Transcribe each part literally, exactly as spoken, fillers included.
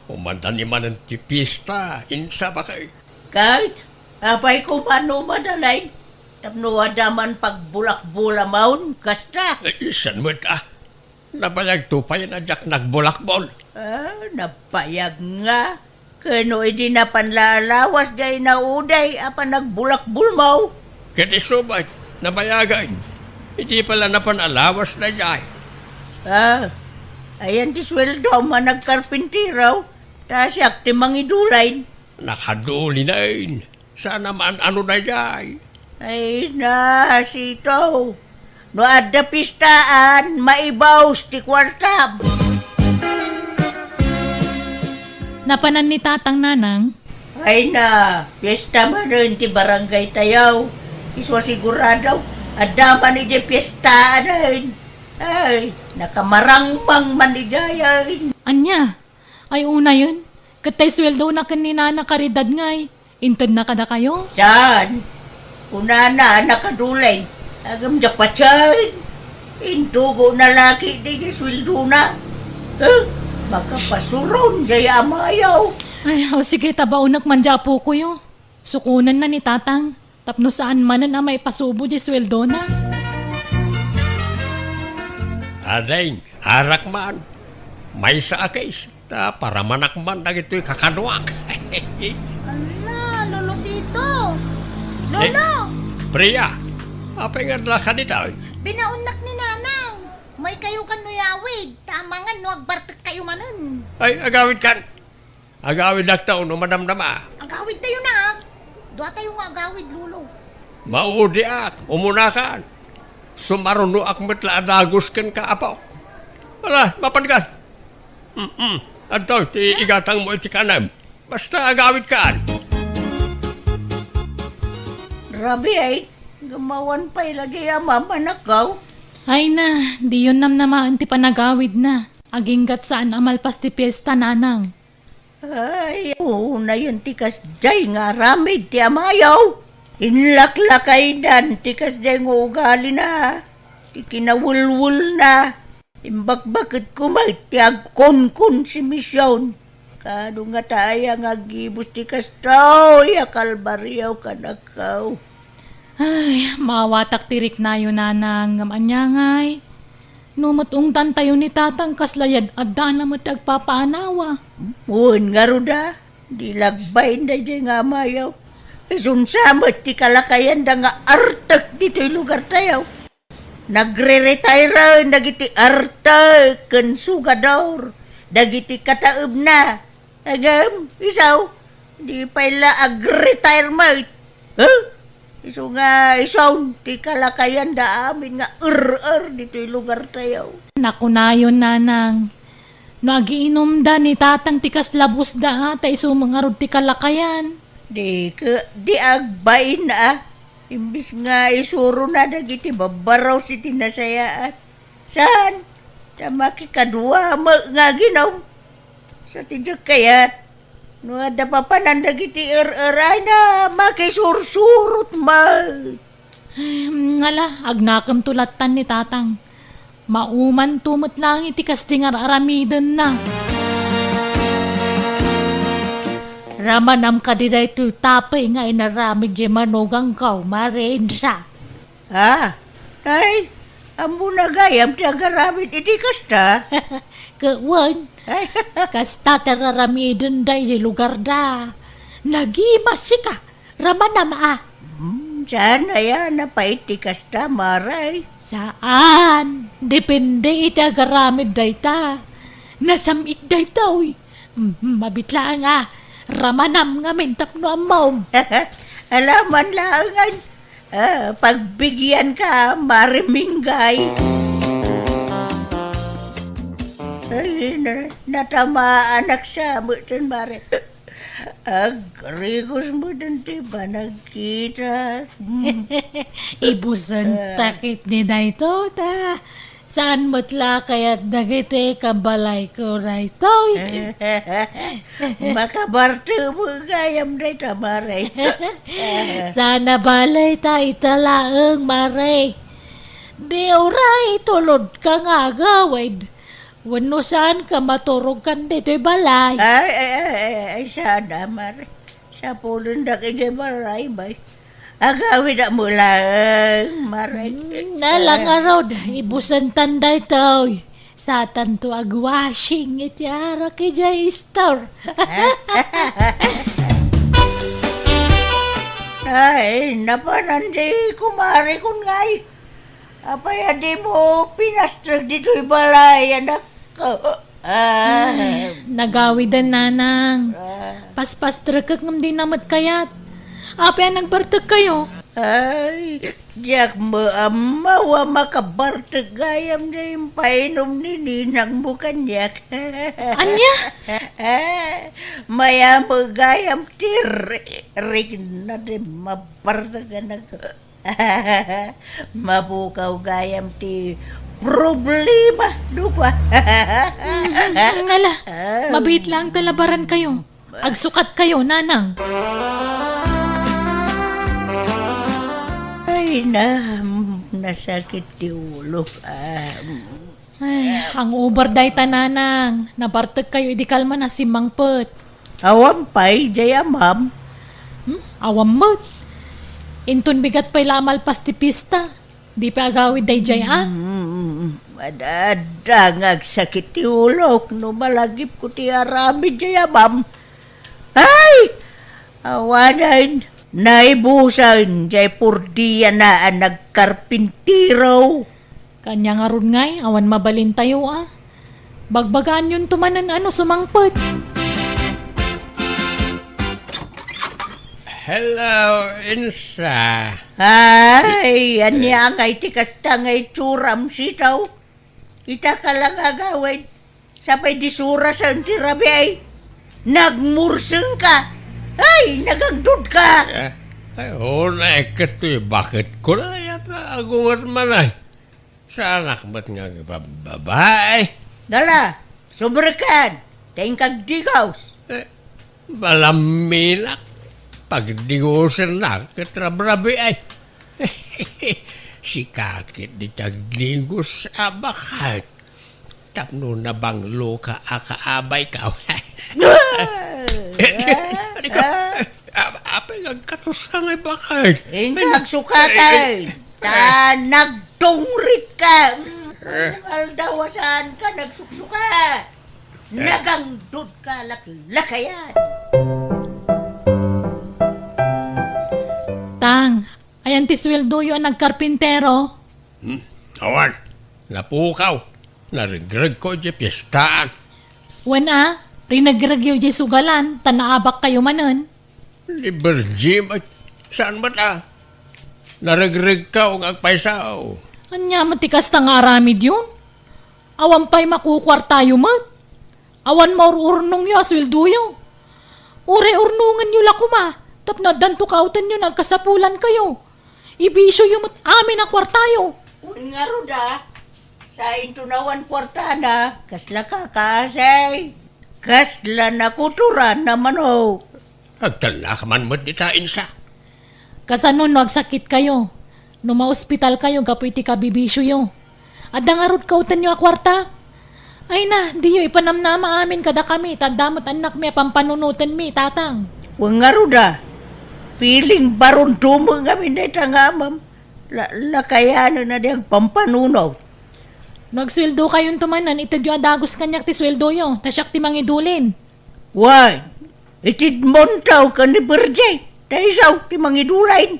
Umanda ni manen ti fiesta, insa baket? Ket, apay koma no madalay? Tapno adda man pagbulakbulamaon, kasta? Ay, isan met, a. Nabayagto pay a diak nagbulakbol. A, nabayag nga. Ket no idi napan la a lawas diay nauday a panagbulakbolmo. Ket isu met, nabayagen. Idi pay la napan a lawas daydiay. A, ayan ti sueldom a nagkarpintero, ta siak ti mangidulayn. Nakadulinen. Saan a maan-ano daydiay. Ay, na, sito. No adda pistaan, maibus ti kuartam. Napanan ni Tatang, Nanang. Ay na, fiesta manen ti barangay tayo. Isu a sigurado, adda man idiay fiestaanen. Ay, nakamarangmang man idiayen. Ania? Ay, unayen, ket tay sueldona ken ni Nana Caridad ngay, intedna kadakayo? Saan? Kunana a nakadulay. Agam diak patien. Intugona la ketdi ti sueldona. Huh? Makapasuron diay amayo. Ay, o sige, ta baonek man diay apokoyo. Sukonenna ni Tatang tapno saan manen a maipasubo diay sueldona. Ading, arak man. Maysa a case, ta paramanak man dagitoy kakaduak. Ala, Lolo Sito! Lolo! Eh, Priya, apay nga adda ka ditoy? Binaonnak ni Nanang. Maykayo kan no yawid, ta amangan no agbartekkayo manen. Ay, agawidkan. Agawidakto no madamdama. Agawidtayo na, a. Duatayo nga agawid, Lolo. Maudiak, umunakan. Sumarunoak met la a dagus kenka, apo. Ala, mapankan. Mm-mm. Adtoy ti igatangmo iti kanem. Basta agawidkan. Rabii, ay. Gummawan pay la diay a mamanakkaw. Ay na, diyon namnamaen ti panagawidna. Aginggat saan a malpas ti fiesta, Nanang. Ay, unayen ti kasdiay nga aramid ti amayo. Inlaklakaydan ti kasdiay nga ugalina, ti kinawelwelna. Imbakbaketko met ti agkunkon si Mision. Kano ngata aya nga aggibus ti kastoy a kalbario kadakaw? Ay, maawatak ti riknayo, Nanang, ngem ania ngay? No met ungtantayo ni Tatang, kasla yad-addana met ti agpapaanawa. Wen ngarud a, di la agbain daydiay nga amayo. Isun sa met ti kalakayanda nga artek ditoy lugartayo. Nagre-retire dagiti artek ken sugador dagiti kataebna. Ngem, isu, di pay la ag-retire met. Huh? Isu nga isu ti kalakayanda amin nga er-er ditoy lugartayo. Nakunayon, Nanang, no agiinumda ni Tatang ti kasla busda, a, ta isu met ngarud ti kalakayan. Di ke, di agbain a. Imbes nga isurona dagiti babbarus iti nasayaat. Saan? Ta makikadua met nga aginum. Sa ti diak kayat, no adda papanan dagiti er-erayna, makisursurot met. Ay, ngala, agnakemto lattan ni Tatang. Maumanto met laeng iti kasdi nga ar-aramidenna. Ramanam kadi daytoy tapey nga inaramid diay manugangko, Mare Insa? Ah, ay, ammona gayam ti agaramid iti kasta? Ket wen, ay, kasta ti ar-aramidenda iti lugarda. Nagimasika, ramanam a. Hmm, saan aya napait ti kasta, Mare? Saan. Depende iti agaramid dayta. Nasam-it daytoy. Hmm, mabit laeng a. Ramanam ngamin tapno ammom. Alaman laengen. Ah, pagbigianka, Mare Minggay. Ay, na-, natamaanak sa met, Mare. Agrigos met ti panagkita. Ibusen ta ketdi daytoy, ta saan met la kayat dagiti kabalayko daytoy? Makabartemo gayam dayta, Mare. Saan a balay ta ita laeng, Mare. Di uray tulodka nga agawid. Wenno saanka, maturogkan ditoy balay. Ay, ay, ay, ay, ay, saan a, Mare. Sapulendak idiay balay, bay. Agawid a mulaeng, Mare. Hmm, nala ngarud, ibusentan daytoy. Satanto agwashing iti arak idiay store. Ay, napanan di kumare kon ngay. Apay a dimo pinastrek ditoy balay, anak? Ah. Nagawiden, nanang. Ah. Paspastrekek ngem dina met kayat. Apay a nagbartekkayo? Ay, diak met ammo a makabartek gayam diay impainom ni ninangmo kaniak. Ania? Mayammo gayam ti ri-, rikna ti mabartek a nag- Mapukaw gayam ti problema, dukwa. Mm, ala, mabiit laeng ta labarankayo. Agsukatkayo, nanang. Ay, na, nasakit ti ulok. Ah, Ay, hangover dayta, nanang. Nabartekkayo idi kalman a simmangpet. Awan pay, jay amam. Hmm? Awan met. Inton bigat pay la a malpas ti pista. Di pay agawid dayjay a? Mm, adda nga agsakit ti ulok no malagipko ti aramid jay amam. Ay! Awanen, naibusen jay purdiana a nagkarpintero. Kanya ngarud ngay, awan mabalintayo a. Bagbagaanyonto manen a no sumangpet. Hello, Insa. Ay, ania ngay ti kasta nga itsuram, Sitaw? Ita ka la nga agawid. Sapay di surasen ti rabii. Nagmursengka. Ay, nagangdudka. Eh, ay, unay ket toy baketko la yata agunget man ay. Saanak met nga agbababae. Dala, subrekan, ta inkagdigos. Eh, balamminak, pagdigosennak ket rabrabiay. Sika ket di ti agdigos a baket. Tapno nabangloka a kaabayka. Adi ka, a-, apay nga agkatoska nga ibaket? Inka agsukatay, ta nagtungritka. Aldaw a saanka nagsuksuka. Nagangdudka laklakayan. Tang, ayan ti sueldoyo a nagkarpintero? Hmm? Awan. Napukaw. Naregregko idiay piestaan. Wen a, rinegregyo idiay sugalan, ta naabakkayo manen. Ni Virgie, saan met a? Naregregkaw nga agpaysaw. Ania met ti kasta nga aramidyon? Awan pay makukuartayo met. Awan maur-urnongyo a sueldoyo. Uray urnongenyo la koma, tapno addanto kaawtenyo nga agkasapulankayo. Ibisioyo met amin a kuartayo. Wen ngarud a, sainto no awan kuartana, kasla kakaasay, kasla nakutoran a manok. Agtellak man met dita, Insa. Kasano no agsakitkayo? No maospitalkayo gapu iti kabibisioyo? Adda ngarud kaawtenyo a kuarta? Ay na, diyo ipanamnama amin kadakami, ta adda met annakmi a pampanunotenmi, Tatang. Wen ngarud a, feeling baronto met ngamin dayta nga amam. La-, lakayanen a di agpampanunot. No agsueldokayonto manen, itedyo a dagus kaniak ti sueldoyo, ta siak ti mangidulin. Wen, itedmonto ken ni Virgie, ta isu ti mangidulin.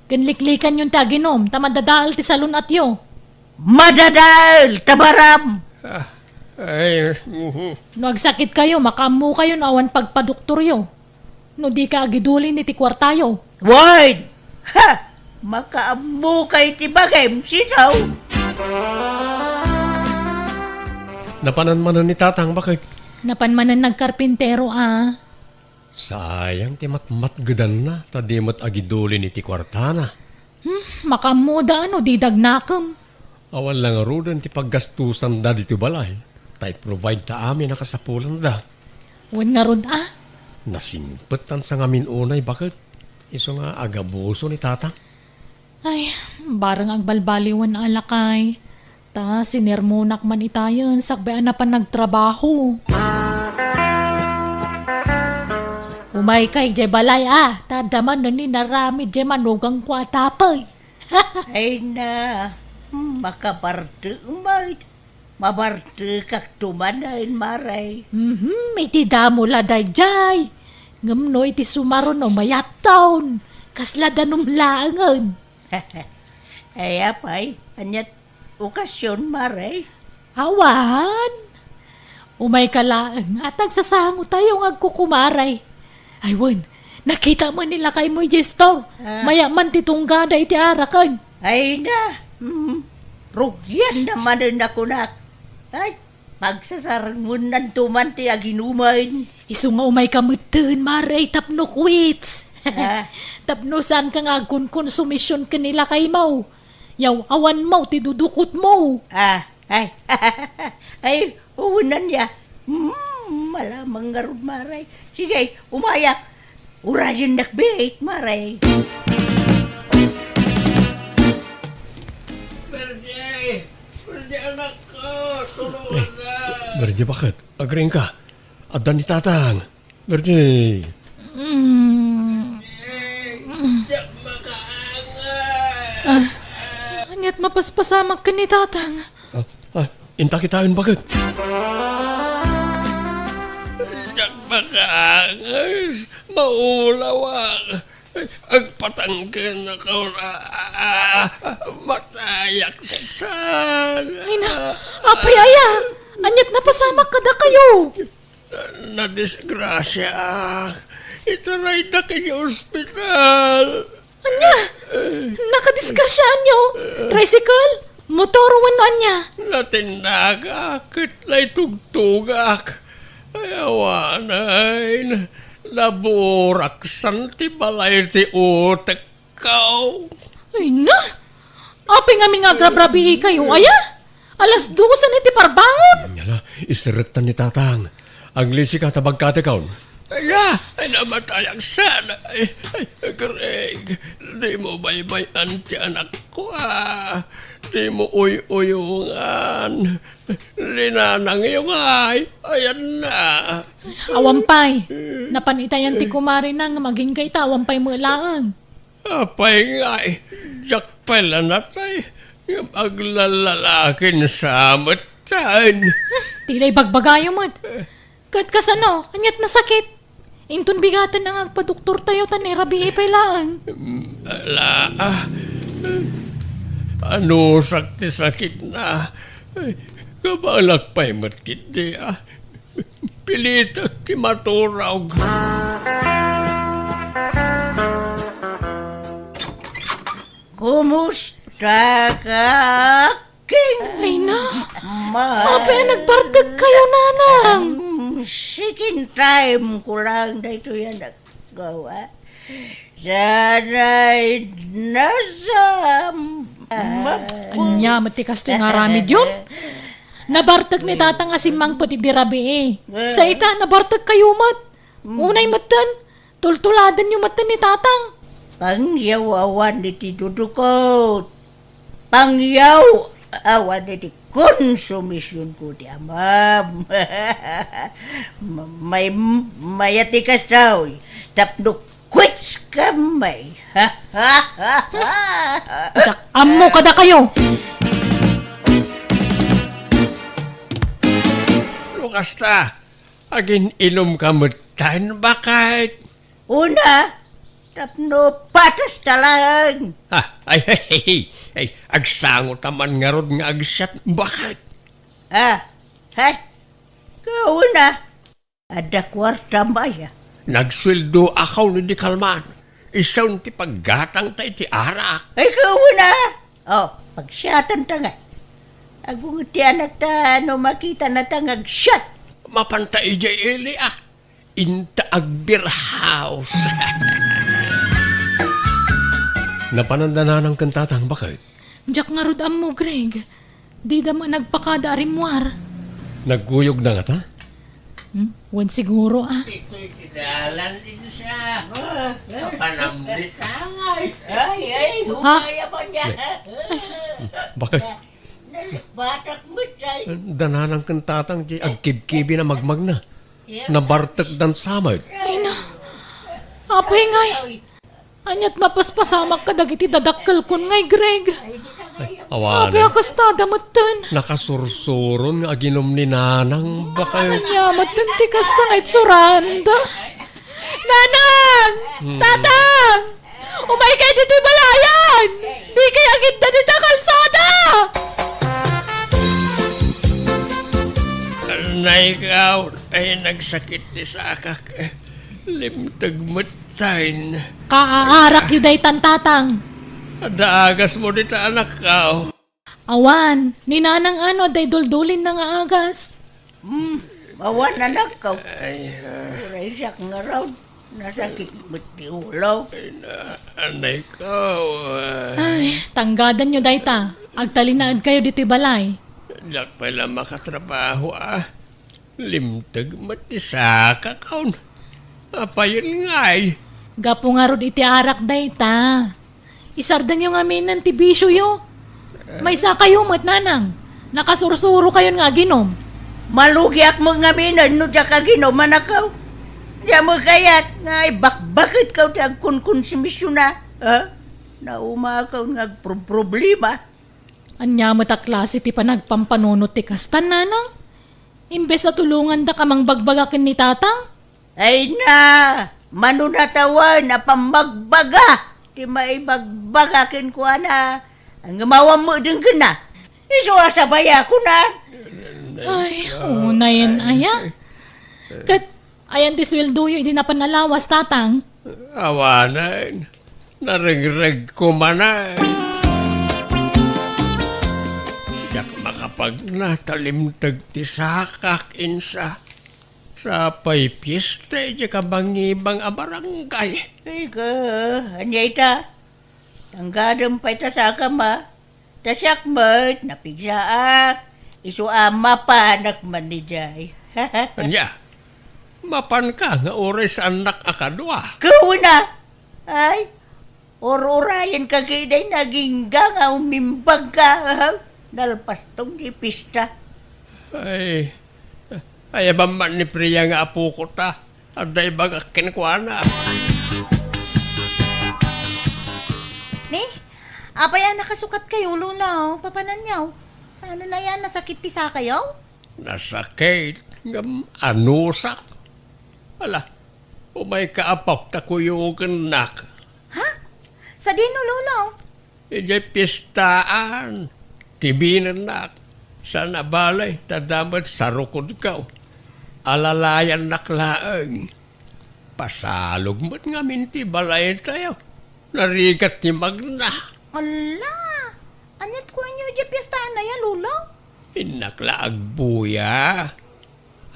Ken liklikanyon ti aginum, ta madadael ti salun-atyo. Madadael, ta baram! Ah, ay, mhm. No agsakitkayo, makaammokayo no awan pagpadoktoryo. No dika agidulin iti kuartayo. Wen! Ha! Makaammoka iti bagim, Sitaw! Napanan manen ni Tatang, baket? Napan manen nagkarpintero a. Sayang ti matmatgedanna, ta di met agidulin iti kuartana. Hmm, makaammoda no di dagnakem. Awan la ngaruden ti paggastusanda ditoy balay, ta i-provide ta amin a kasapulanda. Wen ngarud a. Nasingpet tan sangamin unay, baket. Isu nga agabuso ni Tatang. Ay, bareng agbalbaliwen a lakay. Ta sinermonak man itayen sakbay a napan nagtrabaho. Umayka idiay balay a, ta adda man no ni naramid diay manugangko a tapay. Ay na, hmm, makabartek met. Mabartekakto manen, Mare. Mhm, iti damo la daydiay. Ngem no iti sumaruno mayatton, kasla danum laengen. Ay, apay, aniat okasion, Mare? Awan. Umayka laeng, at agsasangotayo nga agkukumaray. Ay, wen, nakita mo ni lakaymo idiay store. Ah. Maya man ti tunggada iti araken. Ay na, hmm, rugianna manen a kunak. Ay, pagsasarengwennanto man ti aginumen. Isu nga umayka metten, Mare, tapno quits. Ah. Tapno saanka nga agkonkonsumision ken ni lakaymo. Yaw-awanmo ti dudukotmo. Ah, ay, ay, unan ya. Hmm, malamang ngarud, Mare. Sige, umayak. Urayennak biit, Mare. Bernie! Bernie, anakko! Tulungan na! Bernie, bakit? Agriingka? Adda ni Tatang. Bernie! Mm. Diak makaangas! Ah, aniat mapaspasamak ken ni Tatang? Ah, ah, inta kitaen, bakit? Diak makaangas! Maulawak! Agpatangken ako, ah, ah, ah, matayak san. Ay na, apay aya? Aniat napasamak kadakayo? Na-, nadisgrasiaak. Itaraydak iti ospital. Ania? Nakadisgrasiaanyo? Tricycle? Motor wenno ania? Natinagak ket naitugtogak. Ay, awanen. Naburaksan ti balay ti utek. Kao. Ay na! Apay ngamin nga agrabrabiikayo, aya? Alas dosen iti parbangon! Ala, iserektan ni Tatang. Aglisika ta bagkatekon. Ala, ay, namatayak sana. Ay, ay, Greg, di mo baybay-an ti anakko, a. Di mo uy-uyongan. Linanangyo ngay, ayan na. Awan pay. Napan itayan ti kumarina nga magingga ita, awan pay met laeng. Apay ngay, diak pay la natay, ngem aglalalakin sa metten. Ti la ibagbagayo met. Ket kasano, aniat nasakit? Inton bigaten nga agpadoktortayo ta nairabii pay laeng. Ala, ah, anusak ti sakitna. Kabalak pay met ketdi, ah. Pilitek ti maturog. Kumusta ka, King? Ay na. Ma- Apay a nagbartek kayo, nanang? Mm, second time ko lang daytoy a naggawa. Sanay nasa mapul- Ania met ti kastoy nga aramidyon? Nabartek ni Tatang a simmangpet idi rabii. Sa ita, nabartek kayo met. Unay metten, tultuladenyo metten ni Tatang. Pangyaw awan iti dudukot. Pangyaw awan iti konsumisionko ti amam. Ma-, may-, mayat ti kastoy, tapno quits kami. Diak ammo kadakayo. No kasta, agin-inomka metten, baket? Una, tapno patasta laeng. Ah, ay, ay, ay, ay, agsangotaman ngarud nga agsiat, baket? Ah, hay, kauna, adda kuartam aya? Nagsueldoak idi kalman. Isun ti paggatangta iti arak. Ay, kauna! Oh, pagsiatanta ngay. Agunget ti anakta no makitanata nga agsiat. Mapanta idiay ili, ah. Inta agbirhaos. Napananda nanang ken tatang, baket? Diak ngarud ammo, Greg. Dida met nagpakada a rimmuar. Nagkuyogna ngata? Hmm? Wen siguro, ah. Itoy ti dalan, Insa. Kapanamnitangay. Ay, ay, ha? Ay, sus. Baket? Batak met, ay. Da nanang ken tatang ti agkibkibi a magmagna. Nabartekdan sa met. Ay na. Apay ngay. Ania't mapaspasamak kadagiti dadakkelkon ngay, Greg? Awanen. Apay a kastada metten? Nakasursuron nga aginom ni nanang, bakay. Ania metten ti kasta nga itsuranda? Nanang! Hmm. Tatang! Umaykay ditoy balayan! Dikay agidda dita kalsada! Anay ka, ay nagsakit ti sakak. Limteg metten. Kaaarakyo daytan, tatang. Adda agasmo dita, anakko? Awan, ni nanang ano adda iduldulinna nga agas. Hmm, awan, anakko. Ay, ah. Uray siak ngarud, nasakit met ti ulo. Ay, na, anay ko, ah. Ay, tanggadanyo dayta. Agtalinaedkayo ditoy balay. Diak pay la makatrabaho, ah. Limteg met ti sakakon. Apayen ngay? Gapu ngarud iti arak dayta. Isardengyo ngaminen ti bisioyo. Maysakayo met, nanang. Nakasursurokayon nga aginom. Malugiak met ngaminen no diak aginom, anakko. Diak met kayat nga ibakbaketko ti agkonkonsumision, ha? Naumakon nga agproproblema. Ania met a klase ti panagpampanunot ti kastan, nanang? Imbes a tulongandak a mangbagbaga ken ni tatang? Ay na, mano natawen a pammagbaga ti maibagbaga kenkuana, ngem awan met denggenna. Isu a sabayakon, a. Ay, unayen aya. Ket ayan ti sueldoyo idi napan a lawas, tatang? Awanen, narengregko manen. Diak makapagna ta limteg ti sakak, insa. Sapay fiesta idiay kabangibang a barangay. Ay ka, ania ita? Tanggadem pay ta sakam, a. Ta siak met, napigsaak. Isu a mapanak man idiay. Ania? Mapanka nga uray saannak a kadua? Kuna! Ay, ur-urayenka ketdi, nagingga nga umimbagka. Nalpastong ti pista. Ay, ayaban man ni Priya nga apoko ta. Adda ibagak kenkuana. Ni, apay a nakasukatkayo, Lolo? Papananyo? Saan a yan? Nasakit ti sakayo? Nasakit, ngem anusak. Ala, umayka, apok, ta kuyogennak. Ha? Sadino, Lolo? Idiay piestaan, kibinennak. Saan a bale, ta adda met sarukodko. Alalayannak laeng. Pasalog met ngamin ti balaytayo. Narigat ti magna. Ala! Ania't kuanyo idiay piestaan aya, Lolo? Innak la agbuya.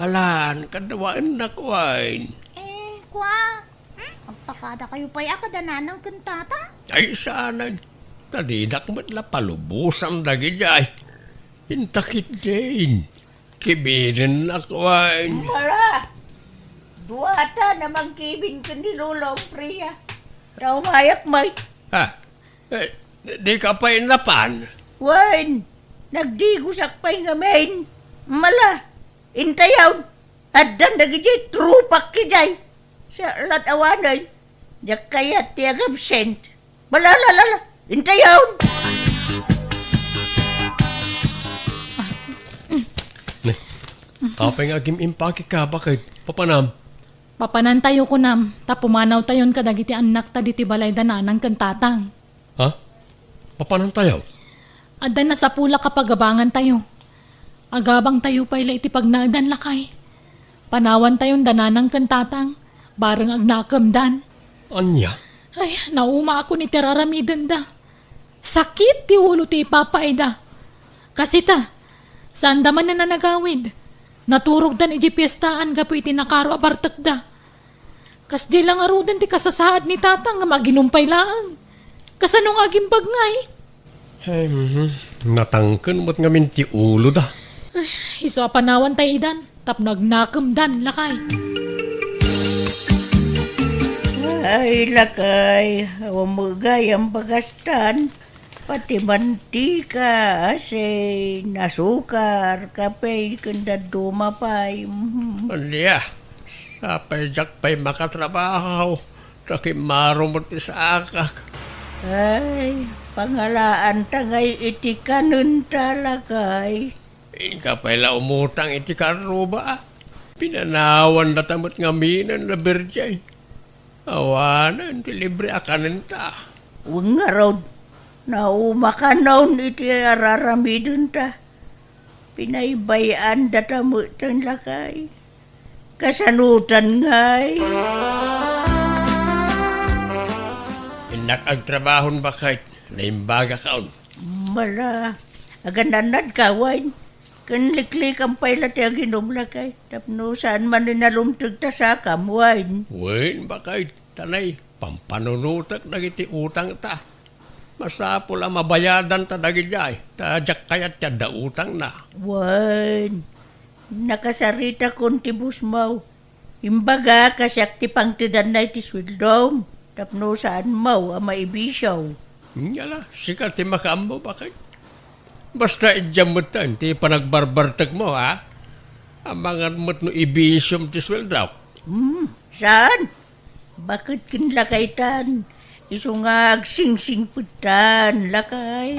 Alan, kadawaennak wen. Eh, kua? Hmm? Agpakadakayo pay a kada nanang ken tata? Ay, saanen. Ta dinak met la palubosan dagidiay. Inta ketdin. Kibinennak wen. Mala! Duata a mangkibin ken ni Lolo Priya. Ta umayak met. Ha? Eh, dika pay napan? Wen, nagdigosak pay ngamin. Mala, intayon, addan dagidiay tropak idiay. Siya lat awanen, diak kayat ti agabsent. Mala, la, la, la, intayon. Ne, apay nga agim-impake ka, baket? Papanam? Papanantayo, kunam, ta pumanawtayon kadagiti annakta ditoy balay da nanang ken tatang. Ha? Papanantayo? Adda nasapulak a pagabangantayo. Agabangtayo pay la iti pagnaedan, lakay. Panawantayon da nanang ken tatang, bareng agnakemdan. Ania? Ay, naumaakon iti ar-aramidenda. Sakit ti ulo ti ipapaayda. Kas ita, saanda manen a nagawid. Naturogdan idiay piestaan gapu iti nakaro a bartekda. Kasdiay la ngaruden ti kasasaad ni Tatang nga aginumpay laeng. Kasano nga agimbag ngay? Ay, mhm. Natangken met ngamin ti uloda. Ay, isu a panawan tay idan. Tapno agnakemdan, lakay. Ay, lakay, awan met gayam bagastan. Pati mantika, asin, asukar, kape, ken dadduma pay. Mhm. Ania, sapay diak pay makatrabaho, ta kimmaro met ti saakak. Ay, pangalaanta ngay iti kanenta, lakay. Inka pay la umutang iti karruba. Pinanawandata met ngaminen a birdiay. Awanen ti libre a kanenta. Wen ngarud, naumakanon iti araramidenta. Pinaybay-andata met ten, lakay. Kasanotan ngay? Innak agtrabahon, baket. Naimbagakon. Mala, aganannadka, wen? Ken liklikam pay la ti aginum, lakay, tapno saan manen a lumteg ta sakam, wen? Wen, baket, ta nay, pampanunotek dagiti utangta. Masapul a mabayadanta dagidiay, ta diak kayat ti adda utangna. Wen, nakasaritakon ti busmaw. Imbaga, kasiak ti pangtedanna iti sueldom, tapno saanmo a maibisio. Ngala, sika ti makaammo, baket. Basta idiam metten ti panagbarbartekmo, ha? Amangan met no ibisiom ti sueldok. Hmm, saan? Baket ken lakaytan, isu nga agsingsingpettan, lakay.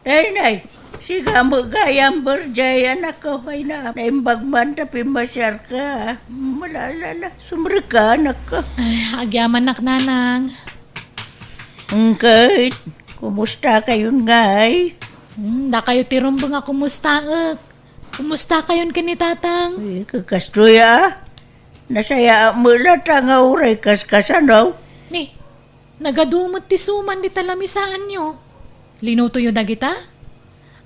Nay, nay, sika met gayam, birdiay, anakko, ay na, naimbag man ta pimmasiarka. Malalala, sumrekka, anakko. Ay, agyamanak, nanang. Ket, kumustakayon ngay? Hmm, dakayo ti rumbeng a kumustaek. Kumustakayon ken ni tatang? Ay, kakastoy, a. Nasayaat met latta nga uray kaskasano. Ni, nagadu met ti suman dita lamisaanyo. Linutoyo dagita?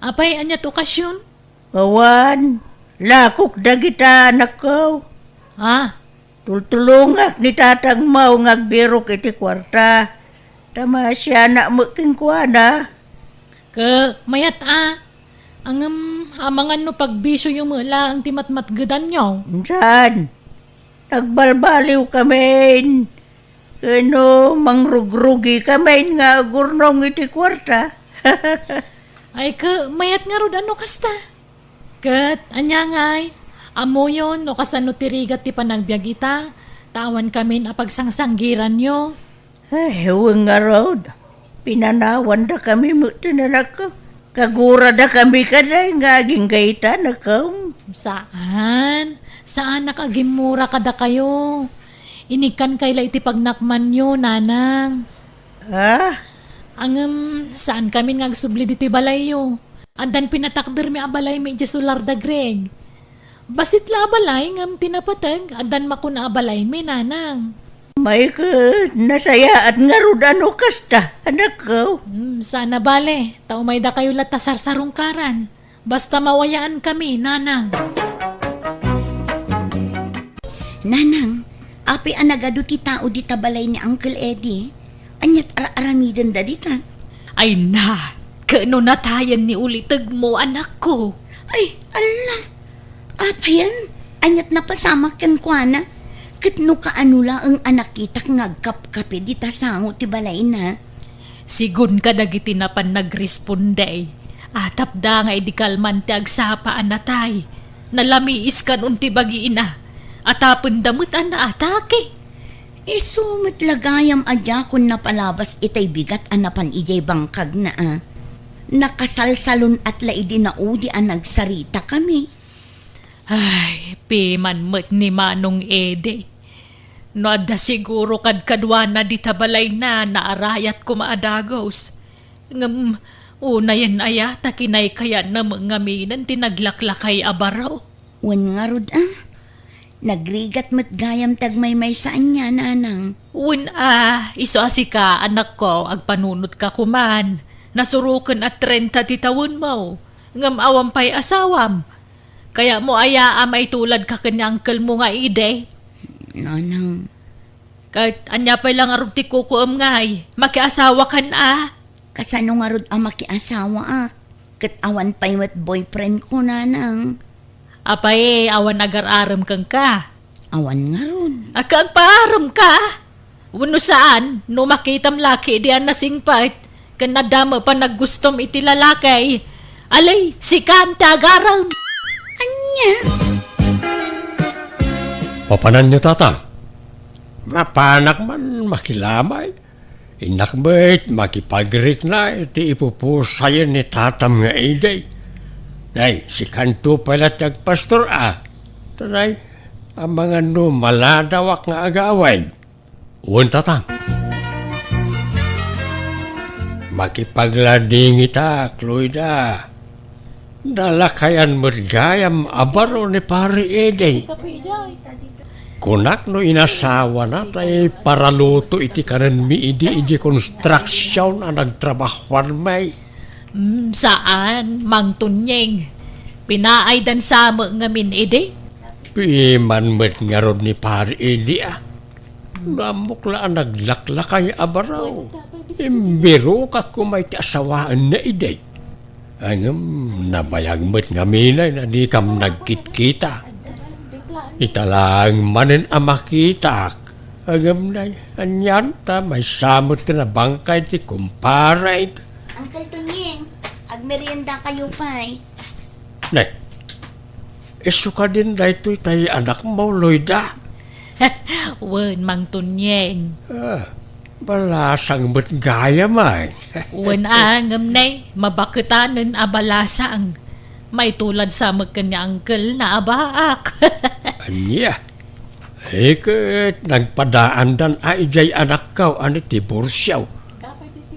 Apay, ania ti okasion? Awan, lakok dagita, anakko. Ah. Tultulongak ni tatangmo nga agbirok iti kuarta. Ta maasianak met kenkuana. Ket mayat a. Ngem amangan no pagbisioyo met laeng ti matmatgedanyo. Saan? Nagbalbaliwkamin. Ken no, mangrugrugikamin nga agurnong iti kuarta. Ay, ket mayat ngarud a no kasta. Ket ania ngay, ammoyon no kasano ti rigat ti panagbiag ita, ta awankamin a pagsangsanggiranyo. Ay, wen ngarud, pinanawandakami met ti nanakko. Kaguradakami kadi nga agingga ita, anakko. Saan. Saanak a gimmura kadakayo. Inikkankay la iti pagnakmanyo, nanang. Ah? Ngem, saankamin nga agsubli ditoy balayyo. Addan pinatakdermi a balaymi idiay solar da Greg. Bassit la a balay ngem ti napateg, addan makuna a balaymi, nanang. Ay ket, nasayaat ngarud a no kasta, anakko. Hmm, saan a bale, ta umaydakayo latta sarsarungkaran. Basta mawayaankami, nanang. Nanang, apay a nagadu ti tao dita balay ni Uncle Eddie? Aniat ar-aramidenda dita? Ay na, ket no natayen ni ulitegmo, anakko. Ay, alla! Apayen? Aniat napasamak kenkuana? Ket no kaano laeng a nakitak nga agkapkape dita sango ti balayna? Sigun kadagiti napan nagresponde, atapda nga idi kalman ti agsapa a natay, nalamiis kanon ti bagina, atapenda met a naatake. Isu met la gayam a diakon napalabas itay bigat a napan idiay bangkagna a. Nakasalsalun-at la idi naudi a nagsaritakami. Ay, piman met ni Manong Ede. No adda siguro kadkaduana dita balayna, naarayat koma a dagus. Ngem, unayen aya ta kinaykayatna met ngaminen ti naglaklakay a baro? Wen ngarud a, nagrigat met gayam ti agmaymaysa ania, nanang. Wen a, isu a sika, anakko, agpanunotka koman. Nasuroken a trenta ti tawenmo, ngem awan pay asawam. Kayatmo aya a maituladka ken ni uncle mo nga idi? Nanang. Ket ania pay la ngarud ti kukuem ngay? Makiasawakan a? Kasano ngarud a makiasawaak? Ket awan pay met boyfriend ko, nanang. Apay, awan agar-arem kenka? Awan ngarud. A, agpaaremka? Wenno saan, no makitam la ketdi a nasingpet, ken adda met panaggustom iti lalaki, alay, sikan ti agarem. Ania? Papananyo, Tata? Mapanak man makilamay. Innak met makipagrikna iti ipupusayen ni tatam nga idi. Nay, sikanto pay la ti agpastor a. Tanay, amangan no maladawak nga agawid. Wen, Tata. Makipagladingitak, Loida. Nalakayan met gayam a baro ni Pari Edi. Kunak no inasawana tay paraluto iti kanenmi idi idiay construction a nagtrabahuanmi. Mm, saan, Mang Tunyeng. Pinaaydan sa met ngamin idi? Piman met ngarud ni Pari Edi, a. No ammok la a naglaklakay a baro. Imbirokak koma iti asawaenna idi. Ngem nabayag met ngamin a dikam nagkitkita. Ita laeng manen a makitak. Ngem nay, anian ta maysa met ti nabangkay ti kumparek. Uncle Tunyeng, agmeriendakayo pay. Nay, isu kadin daytoy tay anakmo, Loida? Wen, Mang Tunyeng. Ah, balasang met gayam, ay. Wen a, ngem nay, mabaketanen a balasang. Maitulad sa met ken ni uncle na a baak. Ania? Iket nagpadaandan a idiay anakko a ni Tiburcio.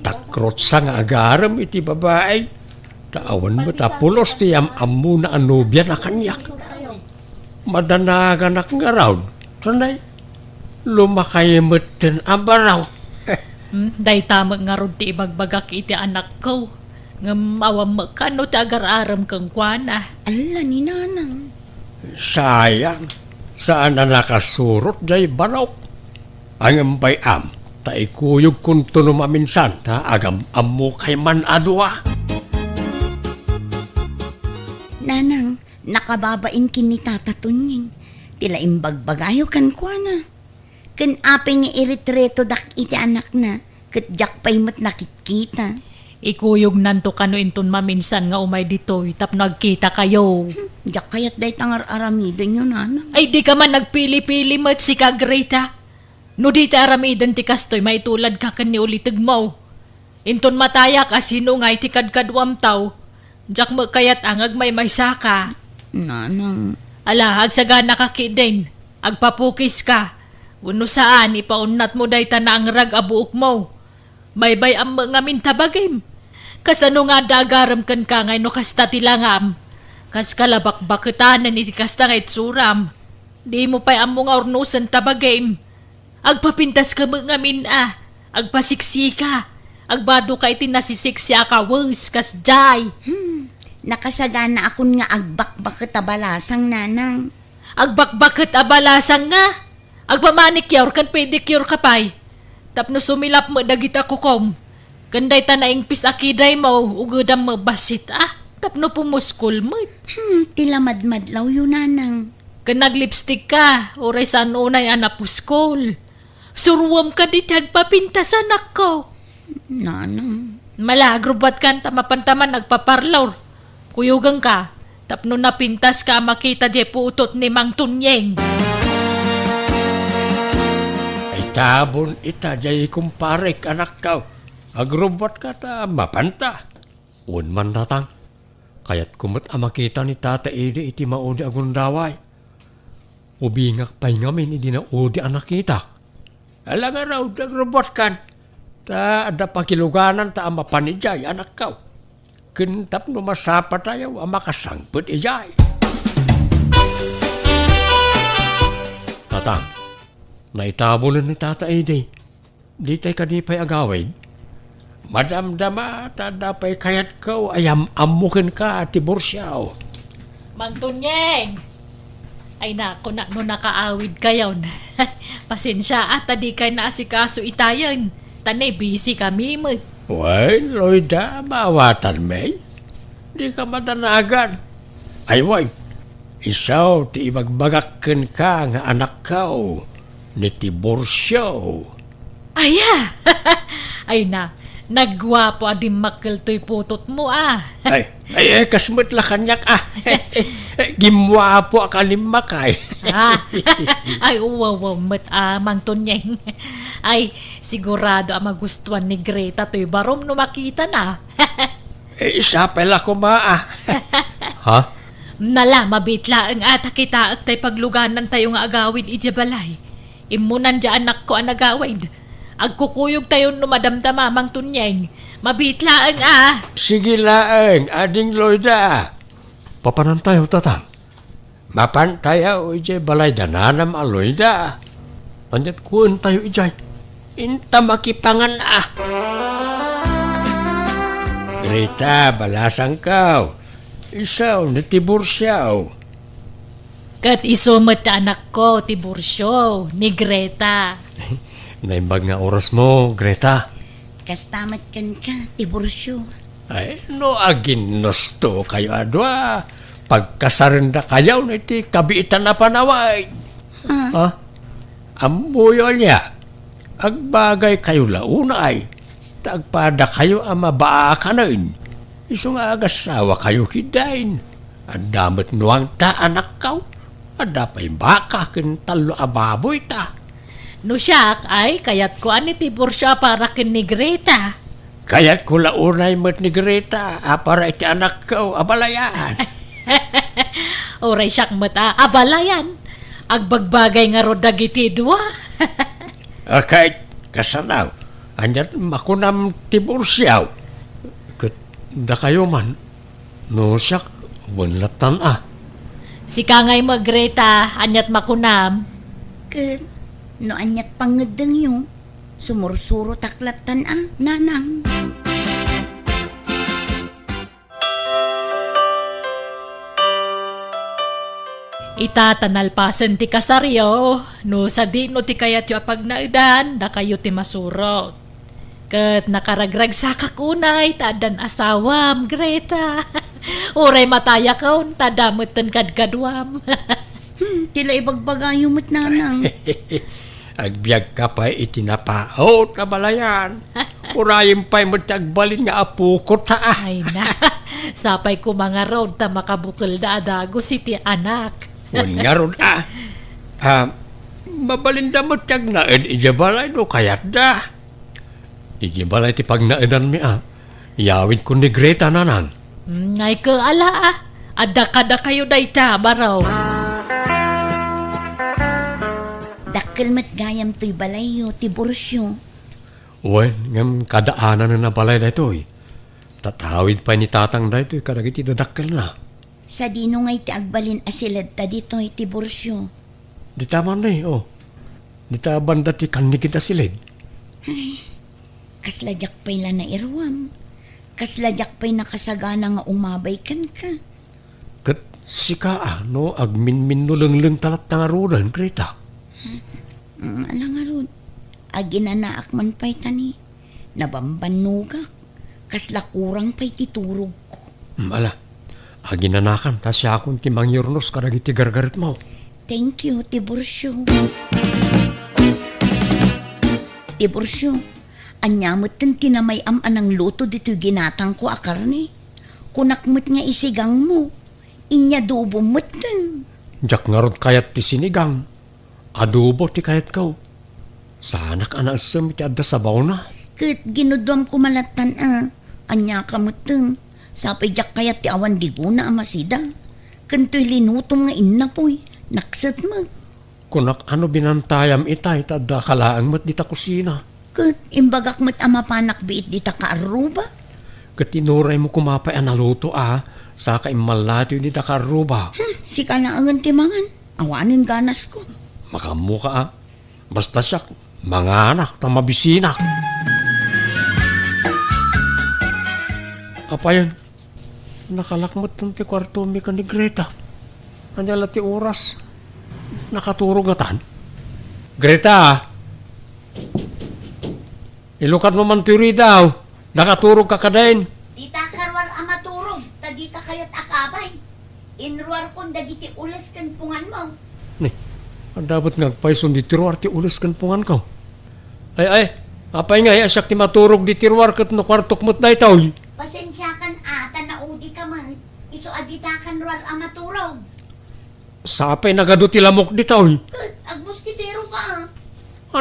Takrotsa nga agarem iti babai. Ta awan met a pulos ti am-ammona a nobiana kaniak. Madanaganak ngarud, tanay, lumakay metten a baro. Hmm, dayta met ngarud ti ibagbagak iti anakko. Ngem awan met kano ti agar-arem kenkuana. Alla ni nanang. Sayang, saan a nakasurot jay barok. Ngem bay-am, ta ikuyogkonto no maminsan, ta agam-ammokay man a dua. Nanang, nakababain ken ni Tata Tunyeng. Ti la imbagbagayo kenkuana. Ken apay nga iretretodak iti anakna, ket diak pay met nakitkita. Ikuyognanto kano inton maminsan nga umay ditoy tapno agkitakayo. Hmm, diak kayat dayta nga ar-aramidenyo, nanang. Ay, dika man agpili-pili met, sika, Greta. No di ti aramiden ti kastoy, maituladka ken ni ulitegmo. Inton matayak a sino nga iti kadkaduamto, diak met kayat a nga agmaymaysaka. Nanang. Ala, agsaganaka ketdin, agpapukiska. Wenno saan, ipaunatmo dayta naangrag a buokmo. Baybay-am met ngamin ta bagim. Kasano nga adda agarem kenka nga no kasta ti langam? Kaska la bakbaketanen iti kasta nga itsuram. Dimo pay ammo nga urnosen ta bagim. Agpapintaska met ngamin a, agpasiksika, agbadoka iti nasisiksi a kawes, kasdiay. Hmm, nakasaganaakon nga agbakbaket a balasang, nanang. Agbakbaket a balasang nga? Agpamanicure ken pedicure ka pay. Tapno sumilap met dagita kukom. Ken dayta naingpis a kidaymo, ugedam met bassit a, tapno pumuskol met. Hmm, ti la madmadlawyo, nanang. Ken naglipstick ka, uray saan unay a napuskol. Suruem kadi ti agpapintas, anakko. Nanang. Mala, agrubbuatkan ta mapanta man agpaparlor. Kuyogenka, tapno napintaska a makita diay putot ni Mang Tunyeng. Itabon ita diay kumparek, anakko. Agrubbuatka ta mapanta. Wen man, tatang. Kayatko met a makita ni Tata Edi iti maudi a gundaway. Ubingak pay ngamin idi naudi a nakitak. Ala ngarud, agrubbuatkan. Ta adda pakilugananta a mapan idiay, anakko. Ken tapno masapatayo a makasangpet idiay. Tatang, naitabonen ni Tata Edi. Ditay kadi pay agawid? Madamdama ta adda pay kayatko a yam-ammo kenka, Tiburcio. Mang Tunyeng! Ay, naku, na, no nakaawidkayon. Pasensia, a, ta dikay naasikaso itayen. Ta ne, busy kami met. Wen, Loida, maawatanmi. Dika madanagan. Ay, wen, isu ti ibagbagak kenka nga anakko, ni Tiburcio. Aya! Ay na, nagguapo a dimmakkel toy putotmo, a. Ay, ay, ay, kas met la kaniak, a. Gimmuapo a kalimmakay. A. Ay, wow, wow, met a, Mang Tunyeng. Ay, sigurado a magustuan ni Greta toy barom no makitana. Eh, sapay la koma, a. Ha? Nala, mabiit laeng a ta kitaek tay pagluganantayo nga agawid idiay balay. Immunan diay anakko a nagawid. Agkukuyogtayon no madamdama, Mang Tunyeng. Mabiit laeng a. Sige laeng, Ading Loida. Papanantayo, Tatang? Mapantayo idiay balay da nanam a Loida. Aniat kuentayo idiay? Inta makipangan a. Greta, balasangko. Isu ni Tiburcio. Ket isu met ti anakko, Tiburcio, ni Greta. Naimbag nga orasmo, Greta. Kasta met kenka, Tiburcio. Ay, no aginnustokayo a dua, pagkasarendakayon iti kabiitan a panawen. Ha? Ha? Ammoyo ania, agbagaykayo la unay, ta agpadakayo a mabaakanen. Isu nga agasawakayo ketdin. Adda met nuangta, anakko. Adda pay baka ken tallo a baboyta. No siak, ay, kayatko a ni Tiburcio a para ken ni Greta. Kayatko la unay met ni Greta a para iti anakko a balayan. Uray siak met a, a balayan. Agbagbagay ngarud dagiti dua. Akay, kasano? Aniat makunam, Tiburcio? Ket dakayo man, no siak, wen lattan a. Sika ngay met, Greta, aniat makunam? Ket no aniat pangngeddengyo, sumursurotak lattan a, nanang. Ita ta nalpasen ti kasaryo, no sadino ti kayatyo a pagnaedan, dakayo ti masurot. Ket nakaragragsakak unay ta addan asawam, Greta. Uray matayakon, ta adda metten kadkaduam. Hmm, ti la ibagbagayo met, nanang. Agbiagka pay iti napaut a balayan. Urayem pay met ti agbalin nga apokota a. Ay na, sapay koma ngarud ta makabukelda a dagus iti anak. Wen ngarud a. Ah, mabalinda met ti agnaed idiay balay no kayatda. Idiay balay ti pagnaedanmi a. Iyawidko ni Greta, nanang. Mm, ay ket ala a. Adda kadakayo dayta, baro. Dakkel met gayam toy balayyo, Tiburcio. Wen, ngem kadaananen a balay daytoy. Tatawid pay ni Tatang daytoy kadagiti dadakkelna. Sadino ngay ti agbalin a siledta ditoy, Tiburcio? Dita man ni, o. Dita banda ti kannigid a siled. Ay, kasla diak pay la nairuam. Kasla diak pay nakasagana nga umabay kenka. Ket sika a, no, agminminno lenglengta latta ngaruden, Greta? Mm, ala ngarud. Aginanaak man pay ta ni, nabambannogak. Kasla kurang pay ti turogko. Mm, ala. Aginanakan, ta siakon ti mangyurnos kadagiti gargaretmo. Thank you, Tiburcio. Tiburcio, ania metten ti namay-am a nangluto ditoy ginatangko a karne? Kunak met nga isigangmo. Inyadobom metten. Diak ngarud kayat ti sinigang. Adobo ti kayatko. Saanak a naessem iti adda sabawna. Ket ginuduam koma lattan a. Aniaka metten. Sapay diak kayat ti awan digona a masida. Ken toy linutom nga innapoy, nakset met. Kunak a no binantayam itay ta addaka laeng met dita kusina. Ket imbagak met a mapanak biit dita kaarruba. Ket inuraymo koma pay a naluto a, saka immallatoy dita kaarruba. Hmm, sika laengen ti mangan. Awanen ganasko. Makaammoka a. Basta siak, manganak ta mabisinak. Apayen, nakalak metten ti kuartomi ken ni Greta. Ania la ti oras? Nakaturog ngatan? Greta! Ilukatmo man toy ridaw. Nakaturogka kadin. Dita karuar a maturog, ta dita kayat a kabay. Inruarkon dagiti ules ken punganmo. Ni, adda met nga agpayson ditoy ruar ti ules ken punganko. Ay, ay, Apay ngay a siak ti maturog ditoy ruar ket no kuartok met daytoy? Pasensiakan a, ta naudika met. Isu a ditakan ruar a maturog. Sapay nagadu ti lamok ditoy. Ket agmoskitero ka, a.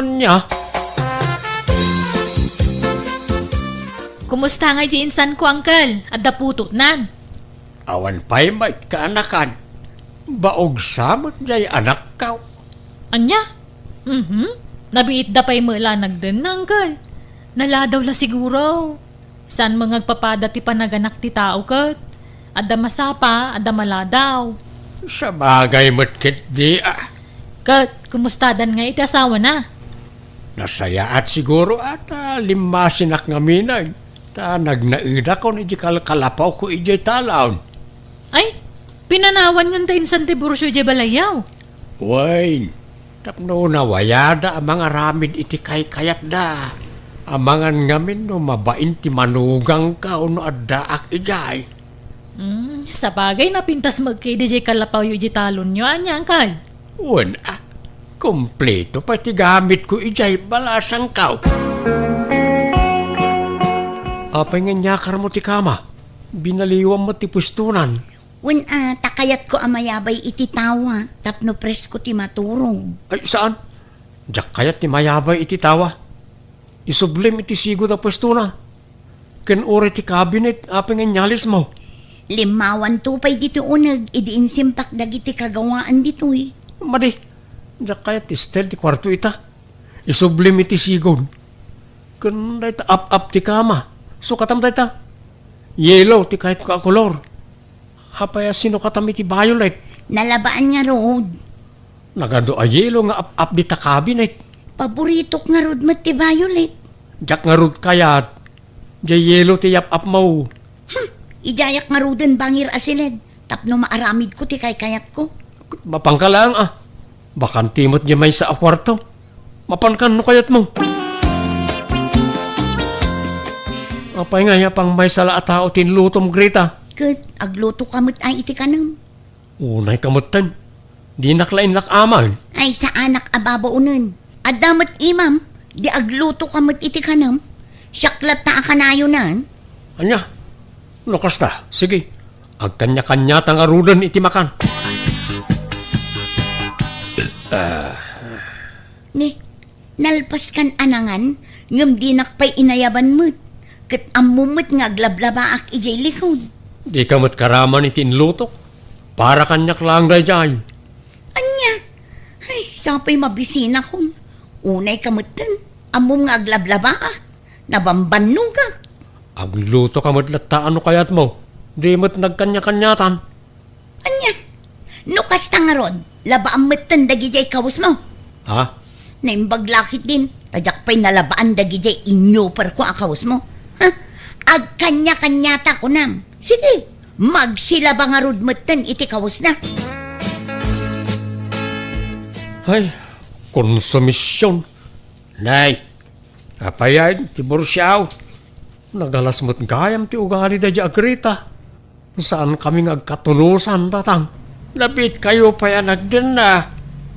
Ania? Kumusta ngay di insanko, Uncle? Adda putotnan? Awan pay met kaanakan. Baog sa met jay anakko. Ania? Mhm. Nabiitda pay met la nagdenna, Uncle. Naladaw la siguro. Saan met nga agpapada ti panaganak ti tao ket adda masapa, adda maladaw. Sabagay met ketdi, a. Ket kumustadan ngay iti asawana? Nasayaat siguro a ta limmasinak ngamin, ta nagnaedakon iti kalkalapawko idiay talon. Ay, pinanawan ngan ta insan ti bursio idiay balayyo? Wen, tapno nawayada a mangaramid iti kaykayatda. Amangan ngamin no mabain ti manugangko no addaak idiay. Hmm, sabagay, napintas met ketdi diay kalapawyo idiay talonyo, ania, Uncle? Wen, a. Kompleto pay ti gamitko idiay balasangko. Apay nga inyakar mo ti kama? Binaliwam met ti puestonan. Wen a, ta kayatko a mayabay iti tawa tapno presko ti maturog. Ay, saan? Diak kayat ti mayabay iti tawa. Isublim iti sigud a puestona. Ken uray ti cabinet, apay nga inyalismo? Limmawanto pay ditoy uneg idi insimpak dagiti kagawaan ditoy. Madi, diak kayat ti style ti kuarto ita. Isublim iti sigud. Ken dayta ap-ap ti kama. Sukatam dayta. Yellow ti kayatko a kolor. Apay a sinukatam iti violet? Nalabaan ngarud. Nagadu a yellow nga ap-ap dita cabinet. Paboritok ngarud met ti violet. Diak ngarud kayat. Diay yellow ti yap-apmo. Hmm, idiayak ngaruden bangir a siled tapno maaramidko ti kaykayatko. Mapanka laeng a. Bakante met diay maysa a kuarto. Mapankan no kayatmo. Apay nga, apay maysa la a tao ti inlutom, Greta? Ket aglutoka met ay iti kanem. Unayka metten. Dinak la inlak-aman. Ay, saanak a babaonen. Adda met imam, di aglutoka met iti kanem. Siak latta a kanayonan. Ania? No kasta, sige. Agkanya-kanyata ngaruden iti makan. Ah. Ni, nalpaskan a nangan, ngem dinak pay inayaban met. Ket ammom met nga aglablabaak idiay likod. Dika met karaman iti inlutok. Para kaniak laeng daydiay. Ania? Ay, sapay mabisinakon. Unayka metten, ammom nga aglablabaak. Nabambannogak. Aglutoka met latta no kayatmo. Di met nagkanya-kanyatan. Ania? No kasta ngarud, labaam metten dagidiay kawesmo. Ha? Naimbag la ketdin, ta diak pay nalabaan dagidiay inyuperko a kawesmo. Ha? Agkanya-kanyata, kunam. Sige, magsilaba ngarud metten iti kawesna. Ay, konsumision. Nay, apayen, Tiburcio? Nagalas met gayam ti ugali daydiay a Greta. Saankami nga agkatunosan, tatang. Nabiitkayo pay a nagdenna.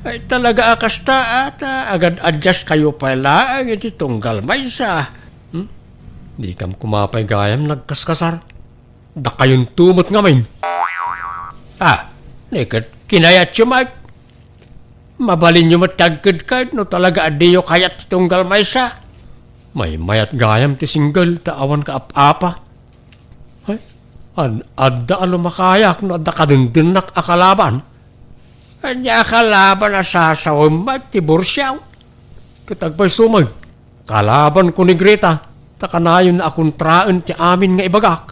Ay, talaga a kasta, a, ta agad-adjustkayo pay laeng iti tunggal maysa. Hmm? Dikam koma pay gayam nagkaskasar. Dakayonto met ngamin. Ah, ni ket kinayatyo met. Mabalinyo met ti agkedked no talaga a diyo kayat ti tunggal maysa. Maymayat gayam ti single ta awan kaap-apa. Ay, ad-, adda a lumakayak no adda kadendennaka a kalaban. Ania a kalaban a sasawem met, Tiburcio? Ket agpayso met, kalabanko ni Greta, ta kanayon a kontraen ti amin nga ibagak.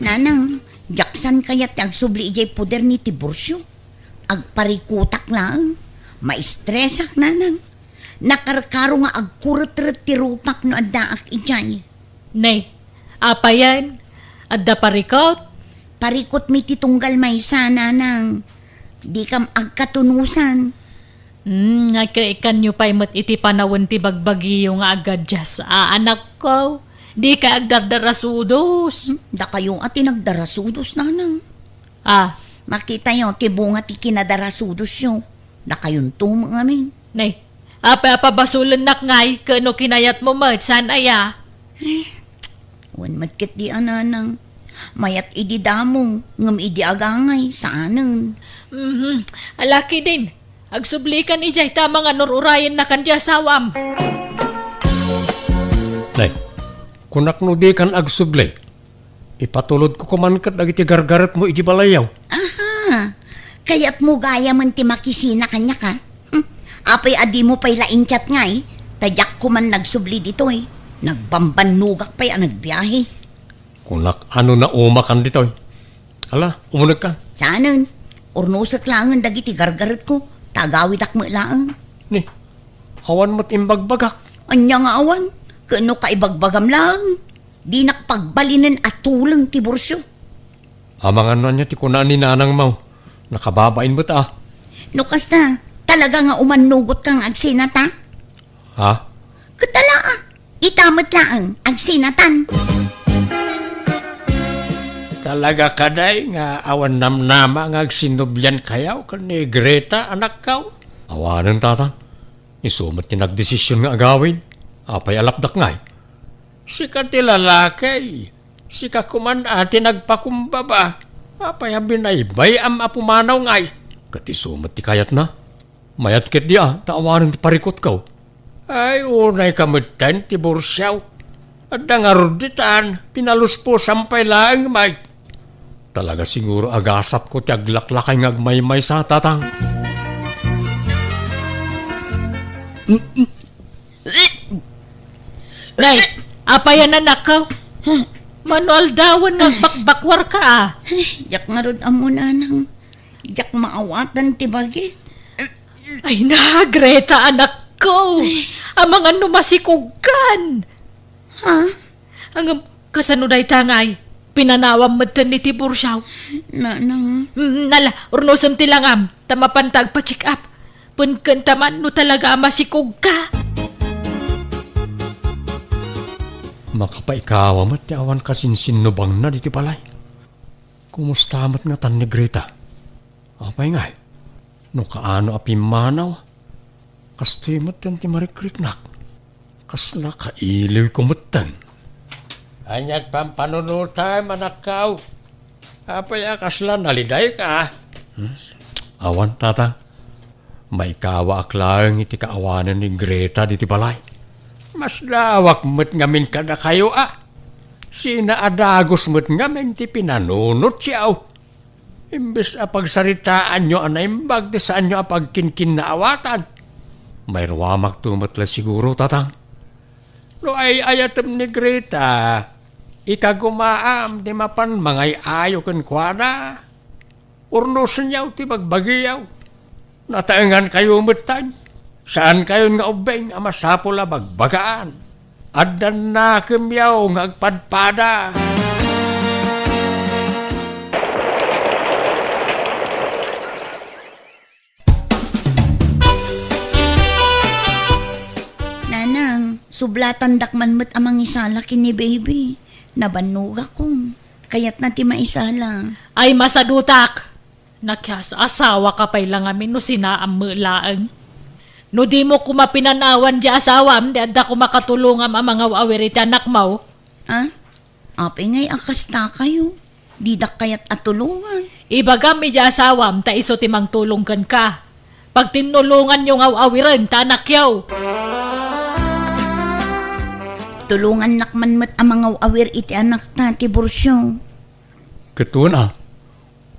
Nanang, diak saan kayat ti agsubli idiay poder ni Tiburcio. Agparikotak laeng. Maistresak, nanang. Nakarkaro nga agkuretret ti rupak no addaak idiay. Nay, apayen? Adda parikut? Parikutmi ti tunggal maysa, nanang. Dikam agkatunosan. Hmm, nga kaikanyo pay met iti panawen ti bagbagiyo nga agadias a anakko. Dika agdardarasudos. Hmm, dakayo a ti nagdarasudos, nanang. Ah. Makitayo ti bunga ti kinadarasudosyo. Dakayonto met ngamin. Nay, Apay a pabasolennak ngay, ket no kinayatmo met, saan aya? Wen met ketdi a, nanang. Mayat idi damo, ngem idi agangay, saanen. Mhm. Alakiden, agsublikan idiay ta amangan no ur-urayennakan di asawam. Nay, kunak no dikan agsubli, ipatulodko koman ket dagiti gargaretmo idiay balayyo. Aha. Kayatmo gayamen ti makisina kaniak, a? Hmm. Apay a dimo pay la in-chat ngay? Ta diak koman nagsubli ditoy. Nagbambannogak pay a nagbiahe. Kunak a no naumakan ditoy. Ala, umunegkan. Saanen? Urnosek laengen dagiti gargaretko, ta agawidak met laeng. Ni, awan met imbagbagak. Ania nga awan? Ket no kaibagbagam laeng, dinak pagbalinen a tuleng ti bursio. Amangan no ania ti kuna ni nanangmo. Nakababain met a. No kasta, talaga nga umannugotka nga agsinata? Ha? Ket ala, a. Ita met laeng, agsinatan. Talaga kadi nga awan namnama nga agsinubliankayo ken ni Greta, anakko? Awanen, Tatang. Isu met ti nagdesision nga agawid. Apay a lapdak ngay? Sika ti lalaki. Sika koman a ti nagpakumbaba. Apay a binaybay-am a pumanaw ngay? Ket isu met ti kayatna. Mayat ketdi a, ta awanen ti parikutko. Ay, unayka metten ti bursiaw. Adda ngarud ditan, pinaluspusam pay laeng, Mike. Talaga siguro a gasatko ti aglaklakay nga agmaymaysa, Tatang. Nay, apay a nanakko? Mano aldawen nga agbakbakwarka, a? Ay, diak ngarud ammo, nanang. Diak maawatan ti bagi. Ay na, Greta, anakko! Amangan no masikogkan! Ha? Ngem, kasano dayta ngay? Pinanawam metten ni Tiburcio. Nanang. Mm, nala, urnosem ti langam, ta mapanta agpa-check up. Penken ta man no talaga a masikogka. Makapaikawa met ti awan kasinsinnubangna ditoy balay. Kumusta met ngatan ni Greta? Apay ngay, no kaano a pimmanaw, kastoy metten ti marikriknak. Kasla kailiwko metten. Ania ti pampanunotam, anakko? Apay a kasla nalidayka? Hmm? Awan, Tatang. Maikawaak laeng iti kaawanen ni Greta ditoy balay. Masdaawak met ngamin kadakayo, a. Sinaadagus met ngamin ti pinanunotyo. Imbes a pagsaritaanyo a naimbag ti saanyo a pagkinkinnaawatan, mairuamakto met la siguro, Tatang. No ay-ayatem ni Greta, ikagumaam ti mapan mangay-ayo kenkuana. Urnosenyo ti bagbagiyo. Nataengankayo metten. Saankayon nga ubbing a masapul a bagbagaan. Addan nakemyo nga agpadpada. Nanang, sublatandak man met a mangisala ken ni baby. Nabannogakon. Kayatna ti maisala. Ay, masadutak! Nakias-asawaka pay la ngamin no sinaam met laeng. No dimo koma pinanawan di asawam, di adda koma katulongam a mangaw-awir iti anakmo. A? Apay ngay a kastakayo? Didak kayat a tulongan. Ibagam iti asawam ta isu ti mangtulong kenka. Pagtinnulonganyo nga aw-awiren ta anakyo. Tulongannak man met a mangaw-awir iti anakta, Tiburcio. Ket una,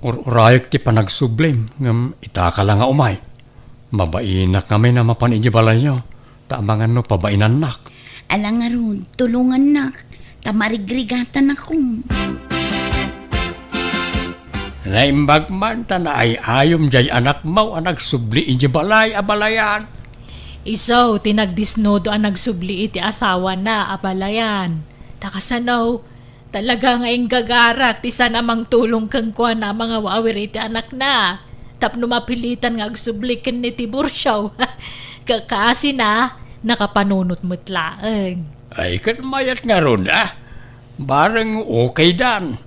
ur-urayek ti panagsublim, ngem itaka la nga umay. Mabainak ngamin a mapan idiay balayyo, ta amangan no pabainannak. Ala ngarud, tulongannak, ta marigrigatanakon. Naimbag man ta naay-ayom diay anakmo a nagsubli idiay balay a balayan. Isu ti nagdisnudo a nagsubli iti asawana a balayan. Ta kasano, talaga nga inggagarak ti saan a mangtulong kenkuana a mangaw-awir iti anakna. Tapno mapilitan nga agsubli ken ni Tiburcio. Kakasina, nakapanunot met laeng. Ay, ket mayat ngarud, a. Bareng okaydan.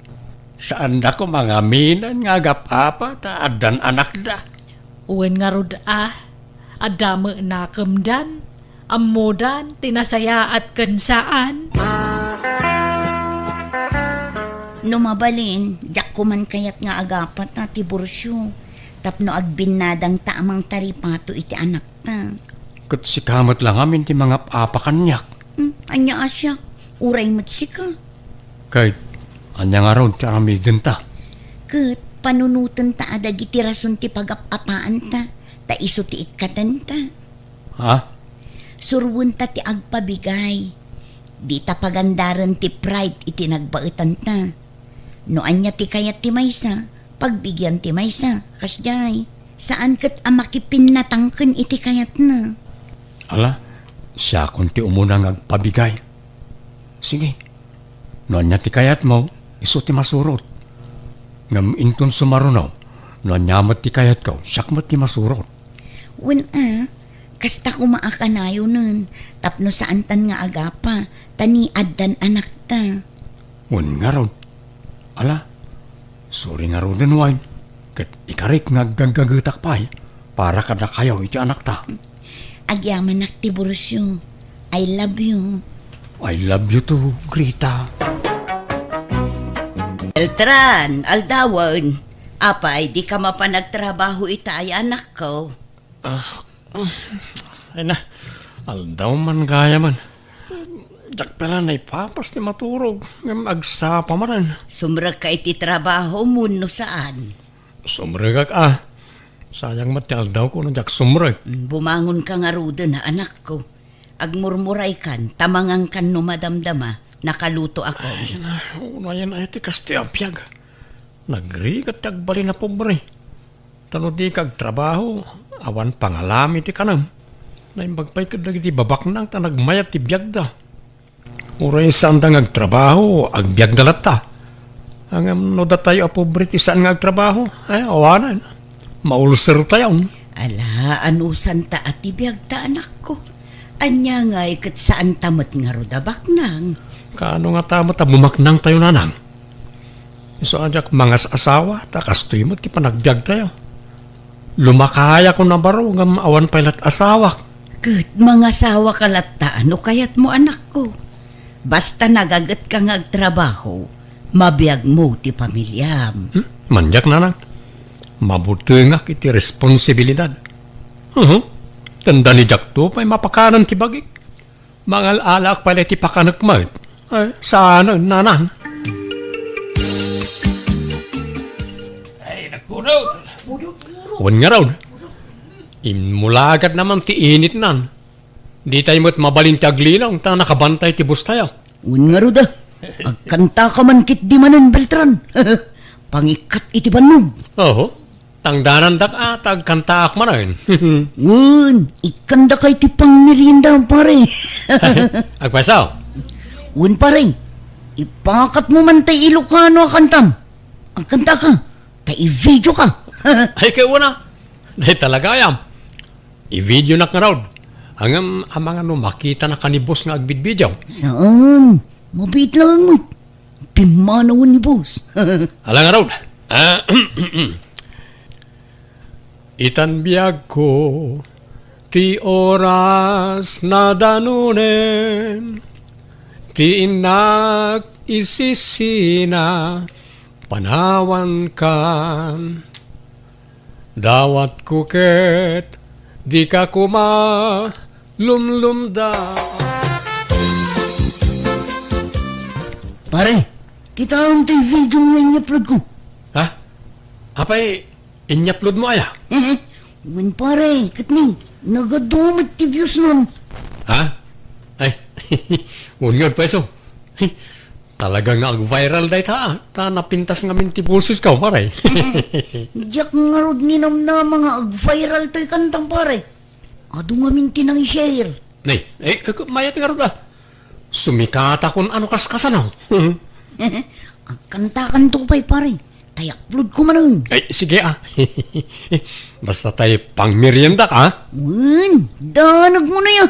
Saanda koma nga aminen nga agap-apa ta addan anakda. Wen ngarud, a. Adda met nakemdan, ammodan ti nasayaat ken saan. No mabalin, diak koman kayat nga agapata ti bursio tapno agbinnadangta a mangtaripato iti anakta. Ket sika met la ngamin ti mangap-apa kaniak. Hmm, ania a siak? Uray met sika. Ket ania ngarud ti aramidenta? Ket panunotenta a dagiti rason ti pagap-apaanta, ta isu ti ikkatenta. Ha? Surwenta ti agpabigay. Dita pagandaren ti pride iti nagbaetanta. No ania ti kayat ti maysa, pagbigian ti maysa. Kasdiay, saan ket a makipinnatangken iti kayatna. Ala, siakon ti umuna nga agpabigay. Sige, no ania ti kayatmo, isu ti masurot. Ngem inton sumaruno, no ania met ti kayatko, siak met ti masurot. Wen a, kasta koma a kanayonen, tapno saantan nga agapa, ta ni addan anakta. Wen ngarud, ala, suri ngaruden wen, ket ikarik nga aggaggagetak pay para kadakayo iti anakta. Agyamanak ti bursio. I love you. I love you too, Grita. Beltran, aldawen. Apay, di ka mapan agtrabaho ita ay anakko? Ah, ay na, aldaw man gayam. Diak pay la naipapas ti maturog, ngem agsapa manen. Sumrekka iti trabaho mo no saan? Sumrekak a. Sayang met ti aldawko no diak sumrek. Mm, bumangonka ngaruden a, anakko. Agmurmuraykan, ta mangankan no madamdama, nakalutoakon. Ay na, unayen ay ti kastoy a biag. Nagrigat ti agbalin a pobre. Ta no dika agtrabaho, awan pangalami ti kanem. Naimbag pay ket dagiti babaknang ta nagmayat ti biagda. Uray saanda nga agtrabaho, agbiagda latta. Ngem no datayo a pobre ti saan nga agtrabaho, ay, awanen. Maulsertayon. Ala, anusanta a ti biagta, anakko. Ania ngay ket saanta met ngarud a baknang? Kaano ngata met a bumaknangtayo, nanang? Isu a diak mangas-asawa, ta kastoy met ti panagbiagtayo. Lumakayakon a baro ngem awan pay lat asawak. Ket mangasawaka latta no kayatmo, anakko. Basta nagagetka nga agtrabaho, mabiagmo ti pamiliam. Hmm? Mandiak, nanang. Mabutengak iti responsibilidad. Uhu. Tanda ni diakto pay mapakanen ti bagik. Mangal-alaak pay la iti pakanek met. Ay, saan, nanang? Ay, nagpudot. Wen ngarud. Immulagat naman ti initnan. Ditay met mabalin ti aglinong, ta nakabantay ti bustayo. Wen ngarud a. Agkantaka man ketdi manen, Beltran. Pangikkat iti bannog. Oho. Tangdanandak a, ta agkantaak manen. Wen, ikkandaka iti pangmerienda, pare. Agpayso? Wen, pare. Ipakatmo man tay Ilocano a kantam. Agkantaka, ta i-videoka. Ay, kay una. Day talaga, ayam. I-videonak ngarud. Ngem, amangan no makitanak a ni boss nga agbidbidio. Saan? Mabiit laeng met. Pimmanawen ni boss. Ala ngarud. Ah, itan biagko, ti oras nadanunen, ti innak isisina, panawankan. Dawatko ket dika koma lumlumda. Pare, kitaem ti video nga inyupload ko. Ha? Apay, inyupload mo aya? Wen pare, ket ni, nagadu met ti views nun. Ha? Ay, ungod pay so. Talaga nga ag-viral dayta, ah. Ta napintas ngamin ti bosesko, pare. Diak ngarud ninamnama nga ag-viral toy kantam, pare. Adu ngamin ti nang-share. Nay, eh, eh, mayat ngarud, ah. Sumikatakon ano kaskasano. Agkantakanto pay, pare. Ta i-upload ko manen. Ay, sige, ah. Basta tay pangmeriendak, ah. Wen, danag mo na ya.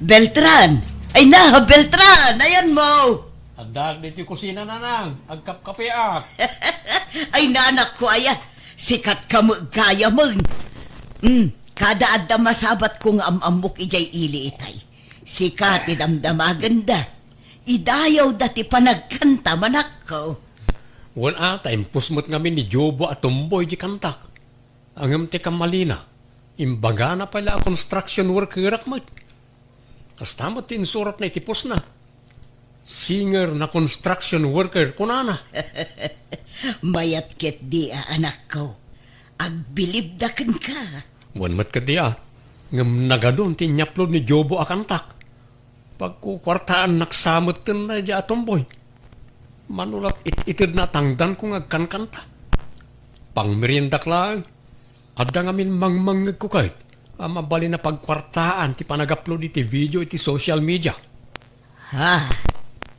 Beltran! Ay na, Beltran! Ayan mo! Addaak ditoy kusina, nanang. Agkapkapeak. Ay, nanak ko, aya. Sikat ka met gayamen. Hmm, kada adda masabatko nga am-ammok idiay ili itay. Sika ti damdamagenda. Idayawda ti panagkanta, manakko. Wen a, ta impus met ngamin ni Jobo a tumboy di kantak. Ngem ti kamalina, imbagana pay la a construction workerak met. Kasta met ti insuratna iti postna. Singer na construction worker, kunana. Mayat ketdi a anakko. Agbilibda kenka. Wen met ketdi a, ngem nagadun ti inyapload ni Jobo a kantak. Pagkukuartaannak sa metten daydiay a tumboy. Mano la it-itedna a tangdanko nga agkankanta. Pangmeriendak laeng. Adda ngamin mangmangngegko ket a mabalin a pagkuartaan ti panag-upload iti video iti social media. Ha?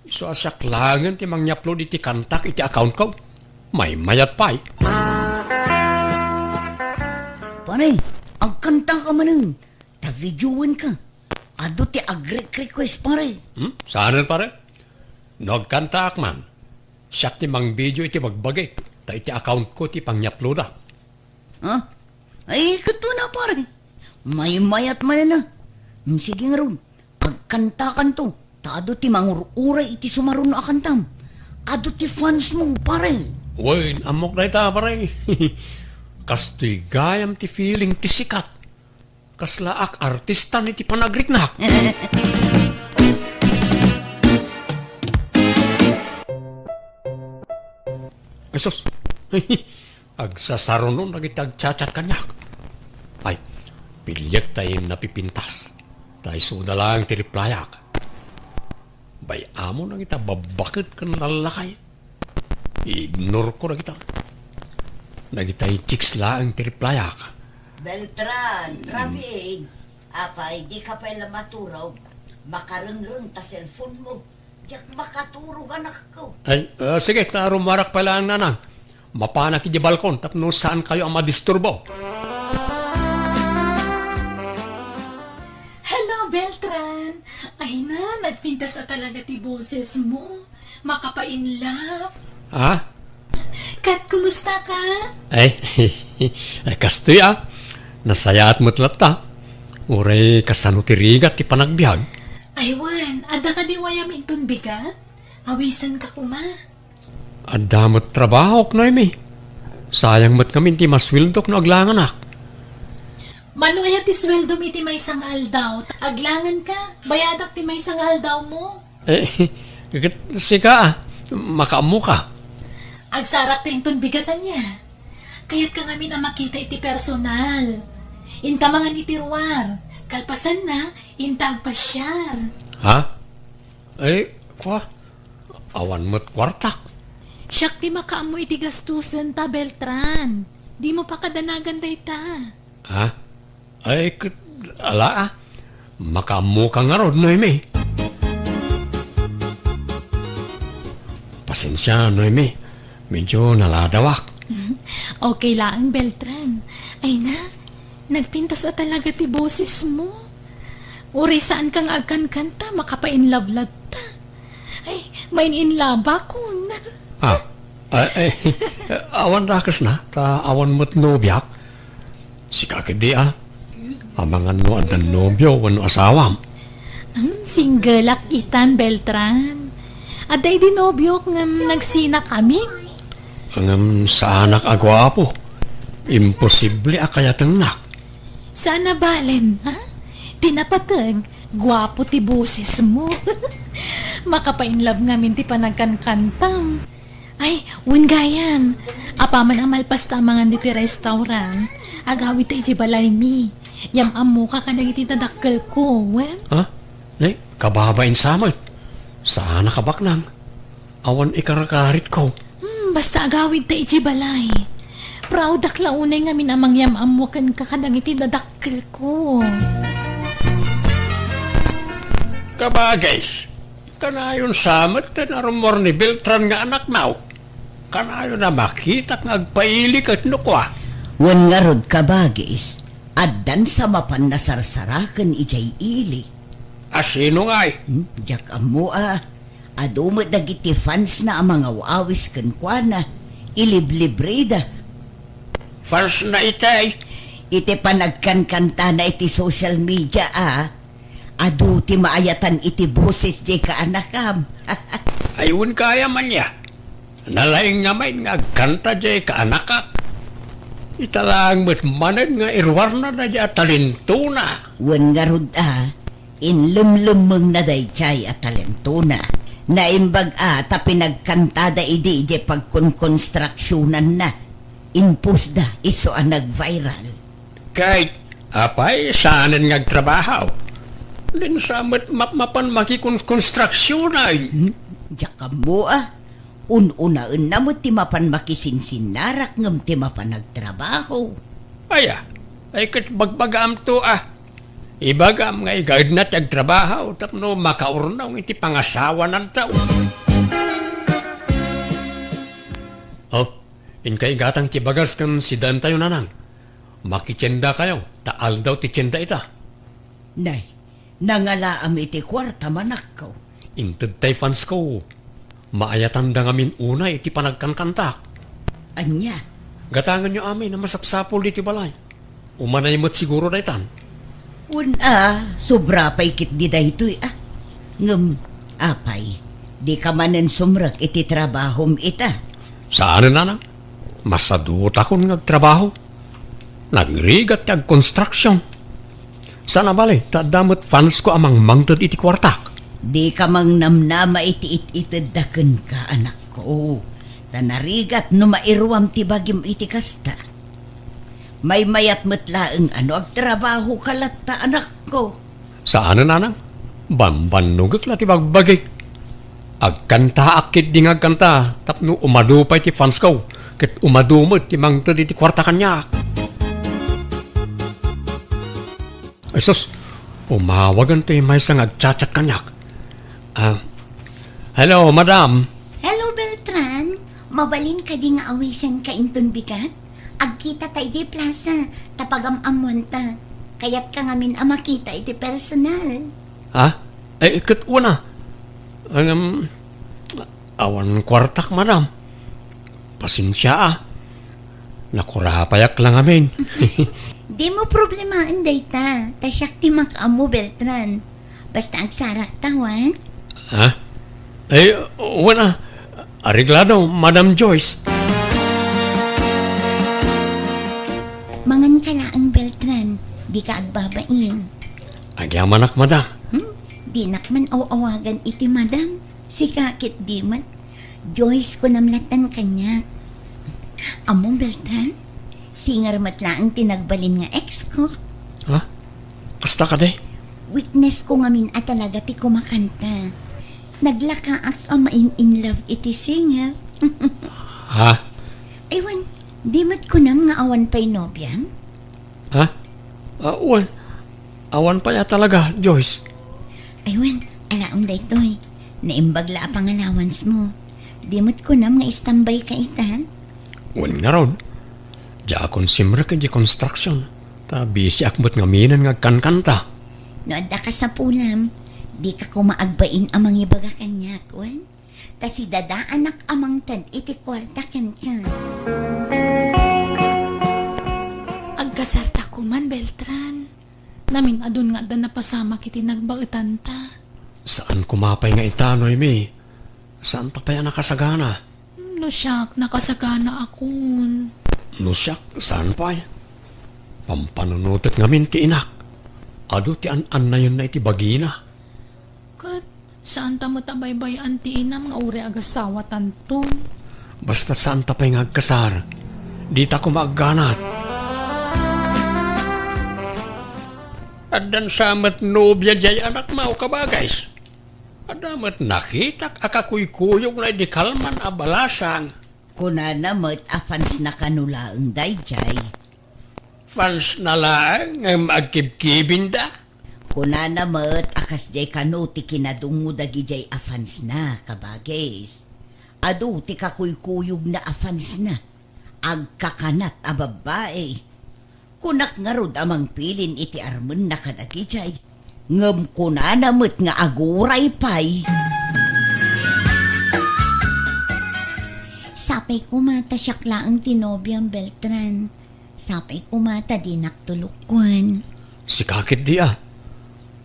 Isu a siak laengen ti mangya-upload iti kantak iti accountko. Maymayat pay. Pare, agkantaka manen. Ta videoenka. Adu ti agre-request, pare. Hmm? Saanen, pare? No agkantaak man, siak ti mangvideo iti bagbagik, ta iti accountko ti pangya-uploadak. Ha? Ay, ket wen a, pare. Maymayat manen a. Hmm, sige ngarud, agkantakanto, ta adu ti mangur-uray iti sumaruno a kantam. Adu ti fansmo, pare. Wen, ammok dayta, pare. Kastoy gayam ti feeling ti sikat. Kaslaak artistan iti panagriknak. Ay, sus. Agsasaruno dagiti agchat-chat kaniak. Ay, piliek ta napipintas. Ta isuda laeng ti replyak. Bay-amo dagita babbaket ken lallakay. I-ignoreko dagita. Dagitay chicks laeng ti replyak. Beltran, hmm. Rabiig, apay, dika pay la maturog? Makarengreng ta cellphone mo. Diak makaturog, anakko. Ay, ah, sige, ta rumarak pay laeng, nanang. Mapanak iti balkon tapno saankayo a madisturbo. Hello, Beltran! Ay na, nagpintas a talaga ti boses mo. Makapa-in love. Ha? Kat, kumusta ka? Ay, ay, kastoy a. Nasayaat met latta. Uray kasano ti rigat ti panagbiag? Ay, wen, adda kadi wayam inton bigat? Awisenka koma. Adda met trabahok, Noemi. Sayang met ngamin ti masweldok no aglanganak. Mano aya ti sweldom iti maysa nga aldaw? Aglanganka, bayadak ti maysa nga aldawmo. Eh, ket sika, ah, makaammoka. Agsarakta inton bigat ania. Kayatka ngamin a makita iti personal. Inta mangan iti ruar. Kalpasanna, inta agpasiar. Ha? Ay, kwa, awan met kuartak. Siak ti makaammo iti gastusen ta, Beltran. Dimo pakadanagan dayta. Ha? Ay, ket, ala, ah. Makaammoka ngarud, Noemi. Pasensia, Noemi. Medyo naladawak. Okay laeng, Beltran. Ay na, nagpintas a talaga ti bosesmo. Uray saanka nga agkankanta, makapa-in love latta. Ay, main-in love akon. Ah, ay, ay, awan dakesna, ta awan met nobiak. Sika ketdi, ah. Amangan no adda nobio wenno asawam. Hmm, single ak itan, Beltran. Adda idi nobiok ngem nagsinakami. Ngem saanak a guapo. Imposible a kayatengnak. Saan a balen, ha? Ti napateg, guapo ti bosesmo. Makapa-in love ngamin ti panagkankantam. Ay, wen gayam. Apaman a malpasta a mangan ditoy restaurant, agawidta idiay balaymi. Yam-ammoka kadagiti dadakkelko, wen? Ha? Nay, kababain sa met. Saanak a baknang. Awan ikarkaritko. Hmm, basta agawidta idiay balay. Proudak la unay ngamin a mangyam-ammo kenka kadagiti dadakkelko. Kabagis, kanayon sa met ti narummuar ni Beltran nga anaknaw. Kanayon a makitak nga agpaili ket no kua. Wen ngarud, kabagis, addan sa mapan nasarsaraken idiay ili. A sino ngay? Hmm, diak ammo a. Adu met dagiti fansna a mangaw-awis kenkuana, iliblibrida. Fans na itay. Iti panagkankantana iti social media, a. Adu ti maayatan iti boses diay kaanakam. Ay, wen kaya man ya. Nalaing nga main nga agkanta diay kaanakak. Ita laeng met manen nga iruarna daydiay a talentona. Wen ngarud, a, inlemlemmengna daydiay a talentona. Naimbag a ta pinagkantada idi idiay pagkonkonstruksionanna. Inpostda isu a nag-viral. Kay, apay, saanen nga agtrabaho? Dinsa met mapmapan makikon-, konstruksionay. Hmm? Diak ammo, a. Un-unaenna met ti mapan makisinsinnarak ngem ti mapan agtrabaho. Aya, ay ket bagbagaamto, a. Ibagam nga igaedna ti agtrabaho tapno makaurnong iti pangasawananto. Oh, inka igatang ti bagas ken sidaentayo, nanang. Makitiendakayo, ta aldaw ti tienda ita. Nay, nangalaam iti kuartam, anakko. Intedtay fansko. Maayatanda ngamin unay iti panagkankantak. Ania? Gatangenyo amin a masapsapul ditoy balay. Umanay met siguro daytan. Wen a, sobra pay ketdi daytoy, a. Ngem, apay, dika manen sumrek iti trabahom ita? Saanen, nanang. Masadutakon nga agtrabaho. Nagrigat ti agkonstruksion. Saan a bale, ta adda met fansko a mangmangted iti kuartak. Dika mangnamnama iti it-itedda kenka, anakko. Ta narigat no mairuam ti bagim iti kasta. Maymayat met laeng a no agtrabahoka latta, anakko. Saanen, nanang. Bambannogek la ti bagbagik. Agkantaak ketdi nga agkanta tapno umadu pay ti fansko ket umadu met ti mangted iti kuarta kaniak. Ay sus, umawagen toy maysa nga agchat-chat kaniak. Ah, hello, madam. Hello, Beltran. Mabalin kadi nga awisenka inton bigat? Agkitata idiay plaza, ta pagam-ammoanta. Kayatka ngamin a makita iti personal. Ha? Ay, ket wen a. Ngem, awan kuartak, madam. Pasensia, a. Nakurapayak la ngamin. Dimo problemaen dayta, ta siak ti makaammo, Beltran. Basta agsarakta, wen? Ha? Ay, wen a. Areglado, Madam Joyce. Manganka laeng, Beltran. Dika agbabain. Agyamanak, madam. Hmm? Dinak man aw-awagan iti madam. Sika ketdi met. Joyce, kunam lattan kaniak. Ammom, Beltran? Singer met laeng ti nagbalin nga ex ko. Ha? Kasta kadi? Weakness ko ngamin a talaga ti kumakanta. Naglakaak a main-in love iti singer. Ha? Ay wen, di met kunam nga awan pay nobiam? Ha? Ah, wen. Awan pay a talaga, Joyce. Ay wen, alaem daytoy. Naimbag la a pangalawansmo. Di met kunam nga istambay ka ita? Wen ngarud. Diakon simrek idiay construction. Ta bisiak met ngaminen nga agkankanta. No adda kasapulam, dika koma agbain a mangibaga kaniak, wen? Ta sidadaanak a mangted iti kuarta kenka. Agkasarta koman, Beltran. Namin-adun nga adda napasamak iti nagbaetanta. Saan koma pay nga ita, Noemi. Saanta pay a nakasagana. No siak, nakasaganaakon. No siak, saan pay. Pampanunotek ngamin ti inak. Adu ti an-annayenna iti bagina. Ket saanta met a baybay-an ti inam nga uray agasawatanto. Basta saanta pay nga agkasar, dita koma agganat. Addan sa met nobia diay anakmo, kabagis. Adda met nakitak a kakuykuyogna idi kalman a balasang. Kunana met a fansna kano laeng daydiay. Fansna laeng ngem agkibkibinda? Kunana met a kasdiay kano ti kinadungngo dagidiay a fansna, kabagis. Adu ti kakuykuyogna a fansna. Agkakanat a babbai. Kunak ngarud a mangpilin iti armenna kadagidiay. Ngem kunana met nga aguray pay. Sapay koma ta siak laeng ti nobiam, Beltran. Sapay koma ta dinak tulokkuan. Sika ketdi a.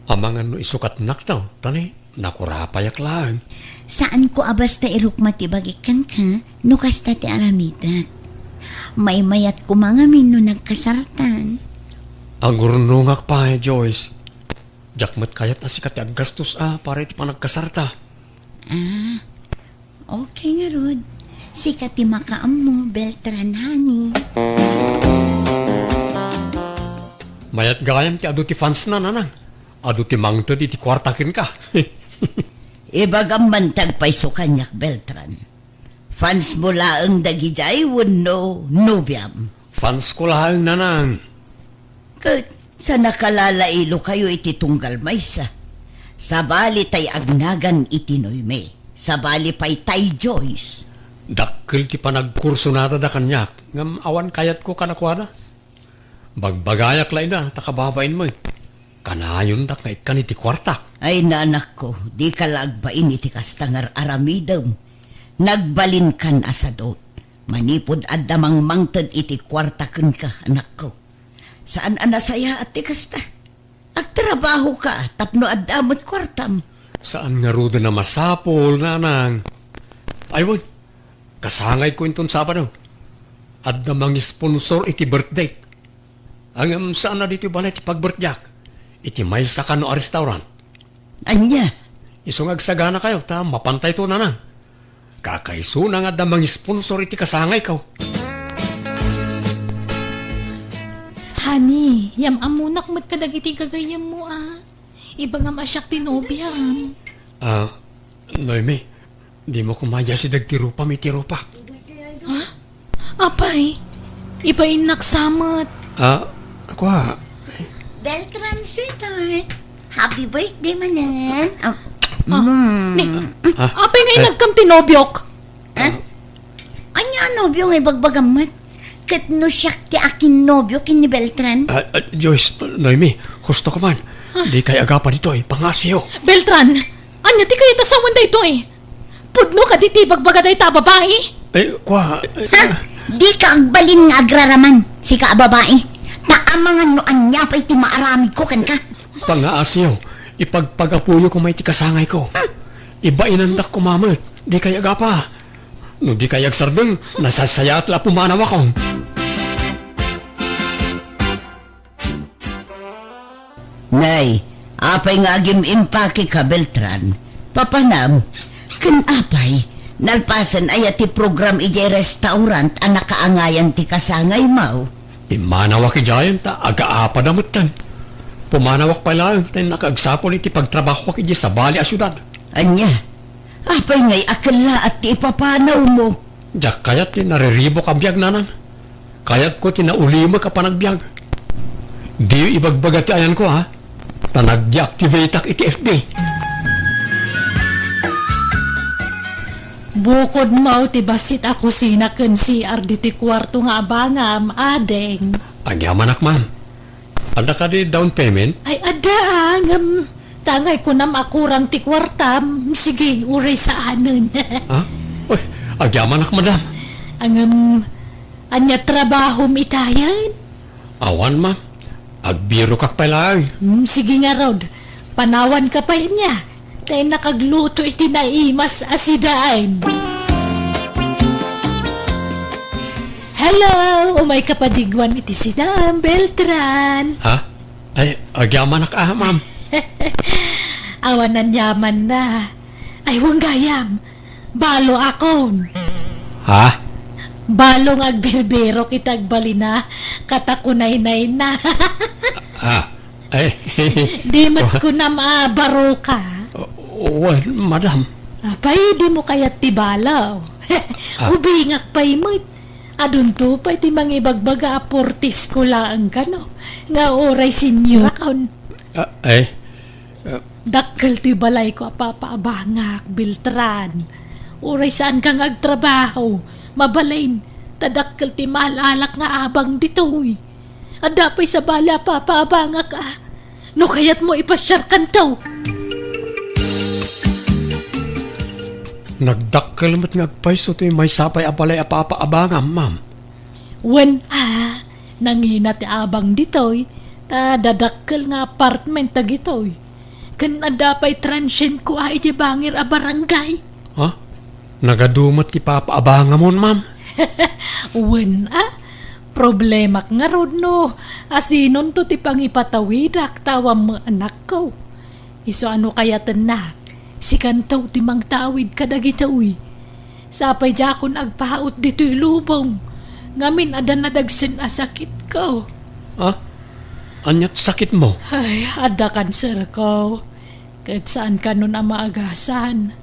Amangan no isukatnakto, ta ni, nakurapayak laeng. Saanko a basta irukma ti bagik kenka, no kasta ti aramidek. Maymayat koma ngamin no nagkasartan. Agurnongak pay, Joyce. Diak met kayat a sika ti aggastos a para iti panagkasarta. Ah, okay ngarud. Sika ti makaammo, Beltran, honey. Mayat gayam ti adu ti fansna, nanang. Adu ti mangted iti kuarta kenka. Ibagam man ti agpayso kaniak, Beltran. Fans mo laeng dagidiay wenno nobiam? Fans ko laeng, nanang. Ket sa nakalalailo kayo iti tunggal maysa, sabali tay agnagan iti Noemi, sabali pay tay Joyce. Dakkel ti panagkursonada da kaniak, ngem awan kayatko kadakuada. Bagbagayak la ida, ta kababain met. Kanayondak nga ikkan iti kuartak. Ay, nanakko, dika la agbain iti kasta nga ar-aramidem. Nagbalinkan a sadut. Manipud adda mangmangted iti kuarta kenka, anakko. Saan a nasayaat ti kasta. Agtrabahoka tapno adda met kuartam. Saan ngaruden a masapul, nanang. Ay, wen, kasangayko inton Sabado. Adda mangisponsor iti birthday. Ngem saan a ditoy balay ti pagbirthday-ak. Iti maysa kano a restaurant. Ania? Isu nga agsaganakayo, ta mapantayto, nanang. Kakaisuna nga adda mangisponsor iti kasangayko. Honey, yam-ammonak met kadagiti gagayyemmo a. Ibagam a siak ti nobiam. Ah, Noemi, dimo koma iyasideg ti rupam iti rupak. Ha? Apay, ibainnak sa met. Ah, kua. Beltran, sweetheart. Happy birthday manen. Ah, Ah, mm. Ni, Ah, apay nga eh. inagkam ti nobiok? Eh? Ania a nobio nga ibagbagam met? Ket no siak ti akinnobio ken ni Beltran? Ah, ah, Joyce, Noemi, husto ka man. Ah. Dikay agapa ditoy, pangngasiyo. Beltran, ania ti kayat a sawen daytoy? Pudno kadi ti ibagbaga dayta a babai? Eh, kua, eh, Ha? ah. Dika agbalin nga agraraman, sika a babai. Ta amangan no ania pay ti maaramidko kenka. Pangngasiyo, ipagpagapuyo koma iti kasangayko. Ibainandak koma met, dikay agapa. No dikay agsardeng, nasasayaat la a pumanawakon. Nay, apay nga agim-impake ka, Beltran? Papanam, ken apay, nalpasen aya ti program idiay restaurant a nakaangayan ti kasangaymo? Immanawak idiayen ta agaapada metten. Pumanawak pay laeng ta innak agsapul iti pagtrabahoak idiay sabali a siudad. Ania? Apay ngay a kellaat ti ipapanawmo? Diak kayat ti nariribuk a biag, nanang. Kayatko ti naulimek a panagbiag. Diyo ibagbaga ti ayanko, ha? Ta nag-deactivate-ak iti F B. Bukodmo ti bassit a kusina ken C R ditoy kuarto nga abangam, ading. Agyamanak, ma'am. Adda kadi down payment? Ay, adda, ah, ngem ta ngay kunam a kurang ti kuartam. Sige, uray saanen. Ha? Uy, agyamanak, madam. Ngem, ania trabahom itayen? Awan, ma'am. Agbirokak pay laeng. Hmm, sige ngarud. Panawanka pay ania. Ta innak agluto iti naimas a sidaen. Hello! Umayka padigwan iti sidaem, Beltran. Ha? Ay, agyamanak a, ma'am. Awan aniamanna. Ay, wen gayam. Balo akon. Ha? Balo nga agbirbirok iti agbalina, ket kunaynayna. Ah, ay. Di met kunam a baroka. Wen, madam. Apay, dimo kayat ti balo? Ah. Ubingak pay met. Adunto pay ti mangibagbaga a portisko laeng kano, nga uray seniorakon. Ah, ay. Ah. Dakkel toy balayko a papaabangak, Beltran. Uray saanka nga agtrabaho, mabalin, ta dakkel ti maal-alak nga abang ditoy. Adda pay sabali a papaabangak a. No kayatmo, ipasiarkanto. Nagdakkel met nga agpayso ti maysa pay a balay a papaabangam, ma'am. Wen a, Nangina ti abang ditoy, ta dadakkel nga apartment dagitoy. Ken adda pay transientko a idiay bangir a barangay. Ha? Nagadu met ti papaabangamon, ma'am? Wen a, problemak ngarud no asinonto ti pangipatawidak ta awan met anakko. Isu a no kayatennak, sikanto ti mangtawid kadagitoy. Sapay diakon agpaut ditoy lubong, ngamin adda nadagsen a sakitko. Ha? Ania ti sakitmo? Ay, adda kanserko. Ket saan kanon a maagasan.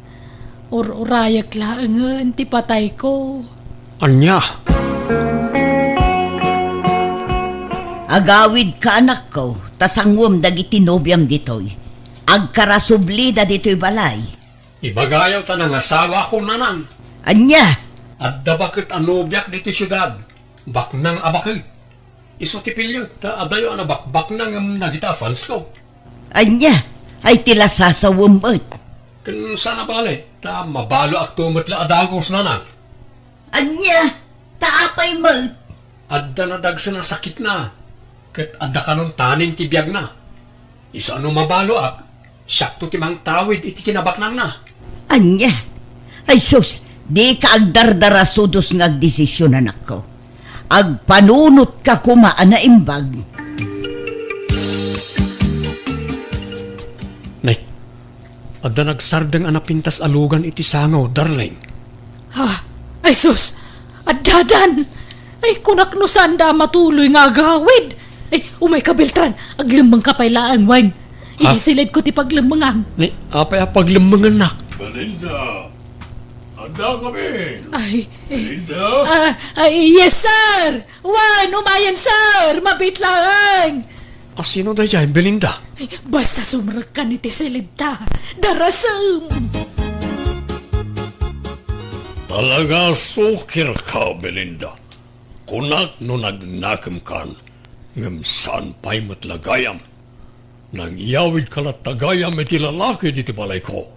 Ur-urayek laengen ti patayko. Ania? Agawidka, anakko, ta sanguem dagiti nobiam ditoy. Agkarasublida ditoy balay. Ibagayo ta nangasawakon, nanang. Ania? Adda baket a nobiak ditoy siudad. Baknang a baket. Isu ti pilio, ta adayo a nabakbaknang ngem dagita a fansko. Ania? Ay ti lasasawem met. Ken saan a bale, ta mabaloakto met la a dagus, nanang. Ania? Ta apay met? Adda nadagsen a sakitna, ket adda kanon tanin ti biagna. Isu a no mabaloak, siakto ti mangtawid iti kinabaknangna. Ania? Ay sus, dika agdardarasudos nga agdesisyon, anakko. Agpanunotka koma a naimbag. Nay, adda nagsardeng a napintas a lugan iti sango, darling. Ha? Ay sus! Addadan! Ay, kunak no saanda a matuloy nga agawid. Ay, umayka, Beltran. Aglemmengka pay laeng, wen. Ha? Idiay silidko ti paglemmengam. Ni, apay a paglemmengennak? Belinda, adda kami. Ay, eh, Belinda? Ah, ay, yes, sir! Wen, umayen, sir! Mabiit laeng! Asino daydiay, Belinda? Basta sumrekkan iti silidta, darasem! Talaga a sukirka, Belinda. Kunak no nagnakemkan, ngem saan pay met la gayam. Nangyawidka latta gayam iti lalaki ditoy balayko.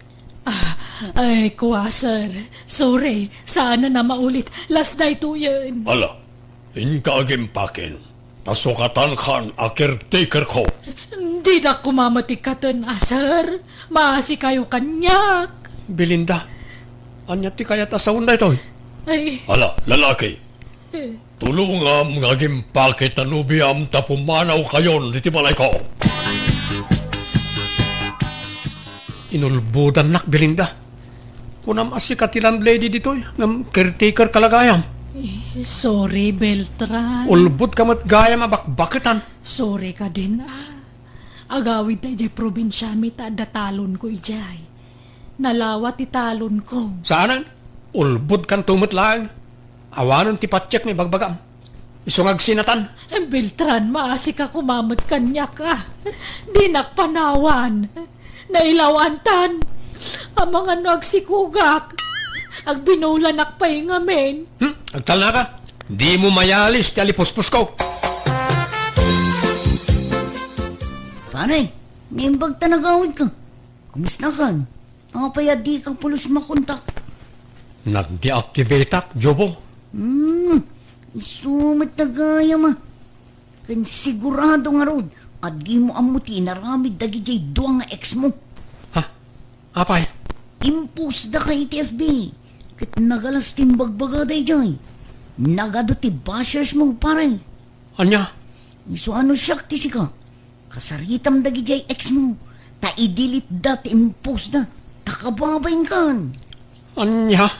Ah, ay, kua, sir. Sorry, saanen a maulit. Last daytoyen. Ala, inka agimpaken. Ta sukatankan a caretakerko. Dinak koma met ikkaten a, sir. Maasikayo kaniak. Belinda, ania ti kayat a sawen daytoy? Ay. Ala, lalaki. Eh. Tulongam nga agimpake ta nobiam ta pumanawkayon ditoy balayko. Inulbodannak, Belinda. Kunam a sika ti landlady ditoy, ngem caretakerka la gayam. Eh, sorry, Beltran. Ulbodka met gayam a bakbaketan. Sorry kadin, ah. Agawidta idiay probinsiami ta adda talonko idiay. Nalawa ti talonko. Saanen? Ulbodkanto met laeng. Awanen ti patiek nga ibagbagam. Isu nga agsinatan. Beltran, maasika koma met kaniak, ah. Dinak panawan. Nailawantan. Amangan no agsikogak. Agbinulanak pay ngamin. Hmm? Agtalnaka? Dimo mayalis ti alipuspusko. Pare, naimbag ta nagawidka. Kumustakan? Apay a dika pulos makontak? Nagdeactivateak, Jobo. Hmm, isu met gayam a. Ken sigurado ngarud a dimo ammo ti inaramid dagidiay dua nga ex mo. Ha? Apay? Impost daka iti F B. Ket nagalas ti imbagbagada idiay. Nagadu ti bashers mo, pare. Ania? Isu a no siak ti sika. Kasaritam dagidiay ex mo, ta i-delete da ti impost da, ta kababainkan. Ania?